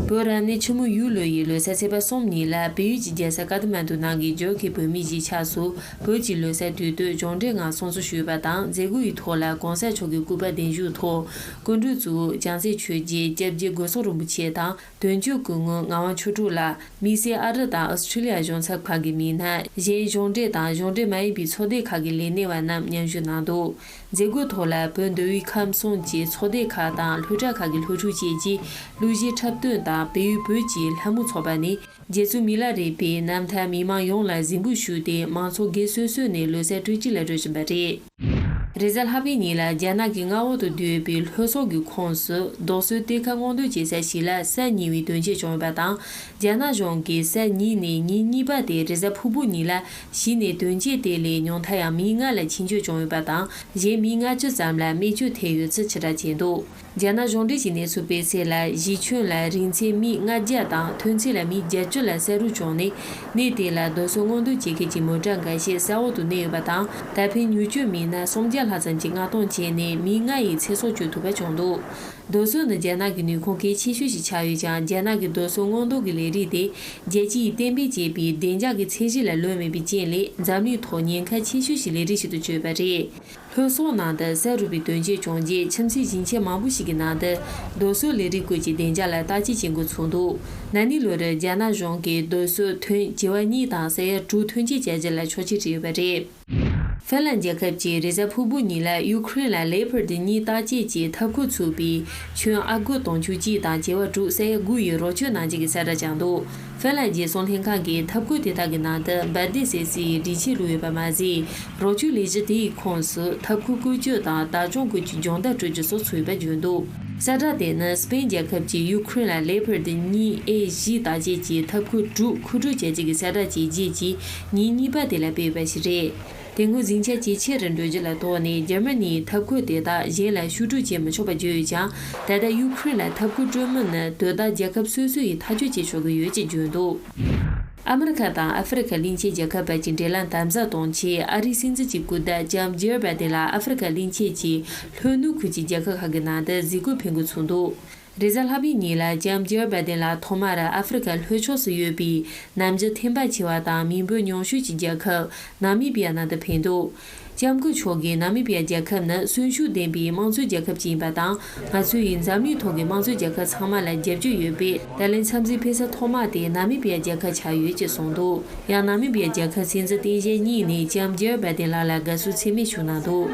བོད་རབ་གནས་ཆུ་མོ་ཡུལ་ལོ་ཡི་ལོ་གསར་ཚེས་པ་གསུམ་ཉིན་ལ་བལ་ཡུལ་གྱི་རྒྱལ་ས་ཀ་ཐ་མན་ཌུ་ནང་གི་ཇོ་ཁའི་བོད་མི་གཞིས་ཆགས་སུ་བོད་ཀྱི་ལོ་གསར་དུས་སྟོན་སྦྱོང་འབྲས་ངང་སྲུང་བརྩི་ཞུས་པ་དང་། མཛད་སྒོ་ཡི་ཐོག་ལ་༸གོང་ས་མཆོག་གི་སྐུ་པར་གདན་ཞུས་ཐོག་སྐུ་མགྲོན་གཙོ་བོ་བྱང་རྩེ་ཆོས་རྗེ་སྐྱབས་རྗེ་སྒོ་གསུམ་རིན་པོ་ཆེ་དང་། དོན་གཅོད་སྐུ་ངོ་ངག་དབང་ཆོས་གྲུབ་ལགས། དམིགས་བསལ་ཨ་རི་དང་ཨོ་སི་ཁྲི་ལི་ཡ་གཞུང་ཚབ་ཁག་གི་མི་སྣ། གཞན་སྦྱོང་འབྲས་དང་སྦྱོང་འབྲས་མ་ཡིན་པའི་ཚོགས་སྡེ་ཁག་གི་ལས་སྣེ་བ་རྣམས་མཉམ་ཞུགས་གནང་འདུག་མཛད་སྒོའི་ཐོག་ལ་བོད་མདོ་དབུས་ཁམས་གསུམ་གྱི་ཚོགས་སྡེ་ཁག་དང་སློབ་གྲྭ་ཁག་གི་སློབ་ཕྲུག་བཅས་ཀྱིས་གླུ་གཞས་འཁྲབ་སྟོན་དང་བལ་ཡུལ་བོད་ཀྱི་ལྷ་མོ་ཚོགས་པ་ནས་རྗེ་བཙུན་མི་ལ་རས་པའི་རྣམ་ཐར་མི་མང་ཡོངས་ལ་གཟིགས་འབུལ་ཞུས་ཏེ། མང་ཚོགས་སྒེར་སོ་སོ་ནས་ལོ་གསར་སྤྲོ་སྐྱིད་ལ་རོལ་བཞིན་པ་རེད། རེས་གཟའ་ལྷག་པའི་ཉིན་ལ་རྒྱ་ནག་གི་མངའ་འོག་ཏུ་སྡོད་པའི་ལྷོ་སོག་གི་ཁོངས་སུ་རྡོ་སོལ་གཏེར་ཁ་སྔོག་འདོན་བྱེད་ས་ཞིག་ལ་ས་ཉིལ་བའི་དོན་རྐྱེན་བྱུང་ཡོད་པ་དང་། རྒྱ་ནག་གཞུང་གིས་ས་ཉིལ་ནས་ཉིན་གཉིས་པ་སྟེ་རེས་གཟའ་ཕུར་བུ་ཉིན་ལ་གཞི་ནས་དོན་རྐྱེན་དེ་ལས་ཉུང་མཐའ་ཡང་མི་ལྔ་ལ་འཆིང་སྐྱོན་བྱུང་ཡོད་པ་དང་། གཞན་མི་ལྔ་བཅུ་ཙམ་ལ་རྨས་སྐྱོན་ཐེབས་ཡོད་ཚུལ་ཕྱིར་བསྒྲགས་བྱས་འདུག་རྒྱ་ནག་གཞུང་འབྲེལ་གྱི་གནས་ཚུལ་སྤེལ་གསལ་ལ། གཞི་ཁྱོན་ལ་རིང་ཚད་མི་ལྔ་བརྒྱ་དང་མཐོ་ཚད་ལ་མི་བརྒྱད་ཅུ་ལ་ས་རུབ་བྱུང་ནས། གནས་དེ་ལ་རྡོ་སོལ་སྔོག་འདོན་བྱེད་མཁན་གྱི་མོ་ཊ་འགའ་ཤས་ས་འོག་ཏུ་གནས་ཡོད་པ་དང་། ད་ཕན་མྱུར་སྐྱོབ་མི་སྣ་སུམ་བརྒྱ་ལྷག་ཙམ་གྱིས་མངགས་གཏོང་བྱས་ནས་མི་ལྔ་ཡི་ཚེ་སྲོག་གཅོད་ཐུབ་པ་བྱུང་འདུག་རྡོ་སོལ་ནི་རྒྱ་ནག་གི་ནུས་ཁུངས་གལ་ཆེ་ཤོས་ཤིག་ཆགས་ཡོད་ཀྱང་། རྒྱ་ནག་གི་རྡོ་སོལ་སྔོག་འདོན་གྱི་ལས་རིགས་དེ་རྒྱལ་སྤྱི་ཡིས་གཏན་འབེབས་བྱས་པའི་བདེ་འཇགས་ཀྱི་ཚད་གཞི་ལ་ལོན་མེད་པའི་རྐྱེན་ལས། འཛམ་གླིང་ཐོག་ཉེན་ཁ་ཆེ་ཤོས་ཤིག་ལས་རིགས་ཤིག་ཏུ་གྱུར་ཡོད་པ་རེད། ལྷོ་སོག་ནང་དུ་ས་རུབ་པའི་དོན་རྐྱེན་བྱུང་རྗེས། ཁྱིམ་མཚེས་ཞིང་ཆེན་མང་པོ་ཞིག་གི་ནང་དུ་རྡོ་སོལ་ལས་རིགས་སྐོར་གྱི་བདེ་འཇགས་ལ་བརྟག་དཔྱད་བྱེད་འགོ་ཚུགས་འདུག་ན་ནིང་ལོར་རྒྱ་ནག་གཞུང་གིས་རྡོ་སོལ་ཐོན་བྱེ་བ་གཉིས་དང་ས་ཡ་དྲུག་ཐོན་སྐྱེད་བྱ་རྒྱུ་ལ་ཆོག་མཆན་བྲིས་ཡོད་པ་རེད། ཧྥིན་ལན་རྒྱལ་ཁབ་ཀྱིས་རེས་གཟའ་ཕུར་བུ་ཉིན་ལ་ཡུ་ཁུ་རེན་ལ་ལེ་པར་ཌི་གཉིས་བརྟག་དཔྱད་ཀྱི་འཐབ་འཁོར་ཚུད་པའི་ཁྱོན་ཨ་སྒོར་དུང་ཕྱུར་གཅིག་དང་བྱེ་བ་དྲུག་ས་ཡ་དགུ་ཡི་རོགས་སྐྱོར་གནང་རྒྱུ་གི་གསལ་བསྒྲགས་བྱུང་འདུག་ཧྥིན་ལན་རྒྱལ་སྲུང་ལྷན་ཁང་གིས་འཐབ་འཁོར་དེ་དག་གི་ནང་དུ་འབར་མདེལ་བསད་རྩིས་ཡི་སྒྲིག་ཆས་བླུགས་ཡོད་པ་མ་ཟད། རོགས་སྐྱོར་ལས་གཞི་དེ་ཡི་ཁོངས་སུ་འཐབ་འཁོར་བཀོལ་སྤྱོད་དང་བདག་སྐྱོང་སྐོར་གྱི་སྦྱོང་བརྡར་སྤྲོད་རྒྱུ་སོགས་ཚུད་ཡོད་པ་བརྗོད་འདུག་གསལ་བསྒྲགས་དེ་ནི་སི་པེན་རྒྱལ་ཁབ་ཀྱིས་ཡུ་ཁུ་རེན་ལ་ལེ་པར་ཌི་གཉིས་ཨེ་བཞི་བརྟག་དཔྱད་ཀྱི་འཐབ་འཁོར་དྲུག་མཁོ་སྤྲོད་བྱས་རྗེས་ཀྱི་གསལ་བསྒྲགས་ཀྱི་རྗེས་ཀྱི་ཉིན་གཉིས་པ་དེ་ལ་སྤེལ་བ་ཞིག་རེད། དེ་སྔོན་ཟིང་ཆ་ཇེ་ཆེ་རུ་འགྲོ་རྒྱུ་ལ་དོགས་ནས་འཇར་མ་ནིས་འཐབ་འཁོར་དེ་དག་གཞན་ལ་བཤུ་སྤྲོད་བྱེད་མི་ཆོག་པ་བརྗོད་ཡོད་ཀྱང་། ད་ལྟ་ཡུ་ཁུ་རེན་ལ་འཐབ་འཁོར་སྤྲོད་མིན་ནི་དོ་བདག་རྒྱལ་ཁབ་སོ་སོ་ཡིས་ཐག་གཅོད་བྱེད་ཆོག་གི་ཡོད་ཅེས་བརྗོད་འདུག་ཨ་མི་རི་ཁ་དང་ཨ་ཧྥེ་རི་ཁ་གླིང་ཆེན་རྒྱལ་ཁབ་བར་གྱི་འབྲེལ་ལམ་དམ་ཟབ་གཏོང་ཆེད་ཨ་རིའི་སྲིད་འཛིན་གྱི་སྐུ་ཟླ་ལྕམ་ཇེར་བྷ་དེན་ལ་ཨ་ཧྥེ་རི་ཁ་གླིང་ཆེན་གྱི་ལྷོ་ནུབ་ཁུལ་གྱི་རྒྱལ་ཁབ་ཁག་གི་ནང་དུ་གཟིགས་སྐོར་ཕེབས་འགོ་ཚུགས་འདུག་རེས་གཟའ་ལྷག་པའི་ཉིན་ལ་ལྕམ་ཇེར་བྷ་དེན་ལགས་ཐོག་མར་ཨ་ཧྥེ་རི་ཁ་ལྷོ་ཕྱོགས་སུ་ཡོད་པའི་ནམ་རྒྱུན་ཐན་པ་ཆེ་བ་དང་མི་འབོར་ཉུང་ཤོས་ཀྱི་རྒྱལ་ཁབ་ནཱ་མི་བི་ཡ་ནང་དུ་ཕེབས་འདུག་ལྕམ་སྐུ་མཆོག་གིས་ནཱ་མི་བི་ཡ་རྒྱལ་ཁབ་ནི་གསོན་ཤུགས་ལྡན་པའི་དམངས་གཙོའི་རྒྱལ་ཁབ་ཅིག་ཡིན་པ་དང་། ང་ཚོ་ཡིས་འཛམ་གླིང་ཐོག་གི་དམངས་གཙོའི་རྒྱལ་ཁབ་ཚང་མ་ལ་རྒྱབ་སྐྱོར་ཡོད་པས། ད་ལན་འཚམས་གཟིགས་ཕེབས་ས་ཐོག་མ་དེ་ནཱ་མི་བི་ཡ་རྒྱལ་ཁབ་ཆགས་ཡོད་ཅེས་གསུངས་འདུག་ཡང་ནཱ་མི་བི་ཡ་རྒྱལ་ཁབ་སྲིད་འཛིན་སྟངས་དཔྱལ་གཉིས་ནས་ལྕམ་ཇེར་བྷ་དེན་ལགས་ལ་དགའ་བསུ་ཚད་མེད་ཞུ་གནང་འདུག་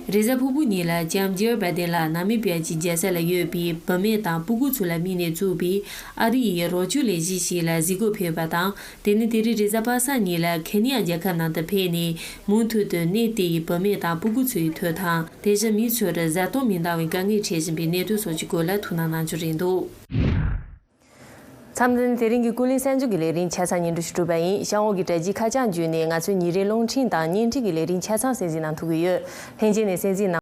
རེས་གཟའ་ཕུར་བུ་ཉིན་ལ་ལྕམ་ཇེར་བྷ་དེན་ལགས་ནཱ་མི་བི་ཡ་གྱི་རྒྱལ་ས་ལ་ཡོད་པའི་བུད་མེད་དང་སྤུ་གུ་ཚོ་ལ་དམིགས་ནས་བཙུགས་པའི་ཨ་རི་ཡི་རོགས་སྐྱོར་ལས་གཞི་ཞིག་ལ་གཟིགས་སྐོར་ཕེབས་པ་དང་། དེ་ནས་དེ་རིང་རེས་གཟའ་པ་སངས་ཉིན་ལ་ཁེ་ནི་ཡ་རྒྱལ་ཁབ་ནང་དུ་ཕེབས་ནས། མུ་མཐུད་དུ་གནས་དེ་ཡི་བུད་མེད་དང་སྤུ་གུ་ཚོའི་ཐོབ་ཐང་། དེ་བཞིན་མི་ཚོར་བཟའ་བཏུང་མི་འདང་བའི་དཀའ་ངལ་འཕྲད་བཞིན་པའི་གནད་དོན་སོགས་ཀྱི་སྐོར་ལ་ཐུགས་སྣང་གནང་རྒྱུ་རེད་འདུག་མཚམས་འདི་ནི་དེ་རིང་གི་ཀུན་གླེང་གསར་འགྱུར་གྱི་ལས་རིམ་ཆ་ཚང་སྙན་སྒྲོན་ཞུ་གྲུབ་པ་ཡིན། གཤམ་འོག་གི་དྲ་རྒྱའི་ཁ་བྱང་བརྒྱུད་ནས་ང་ཚོའི་ཉིན་རེའི་རླུང་འཕྲིན་དང་བརྙན་འཕྲིན་གྱི་ལས་རིམ་ཆ་ཚང་གསན་གཟིགས་གནང་ཐུབ་ཀྱི་ཡོད། ལྷན་རྒྱས་ནས་གསན་གཟིགས་གནང་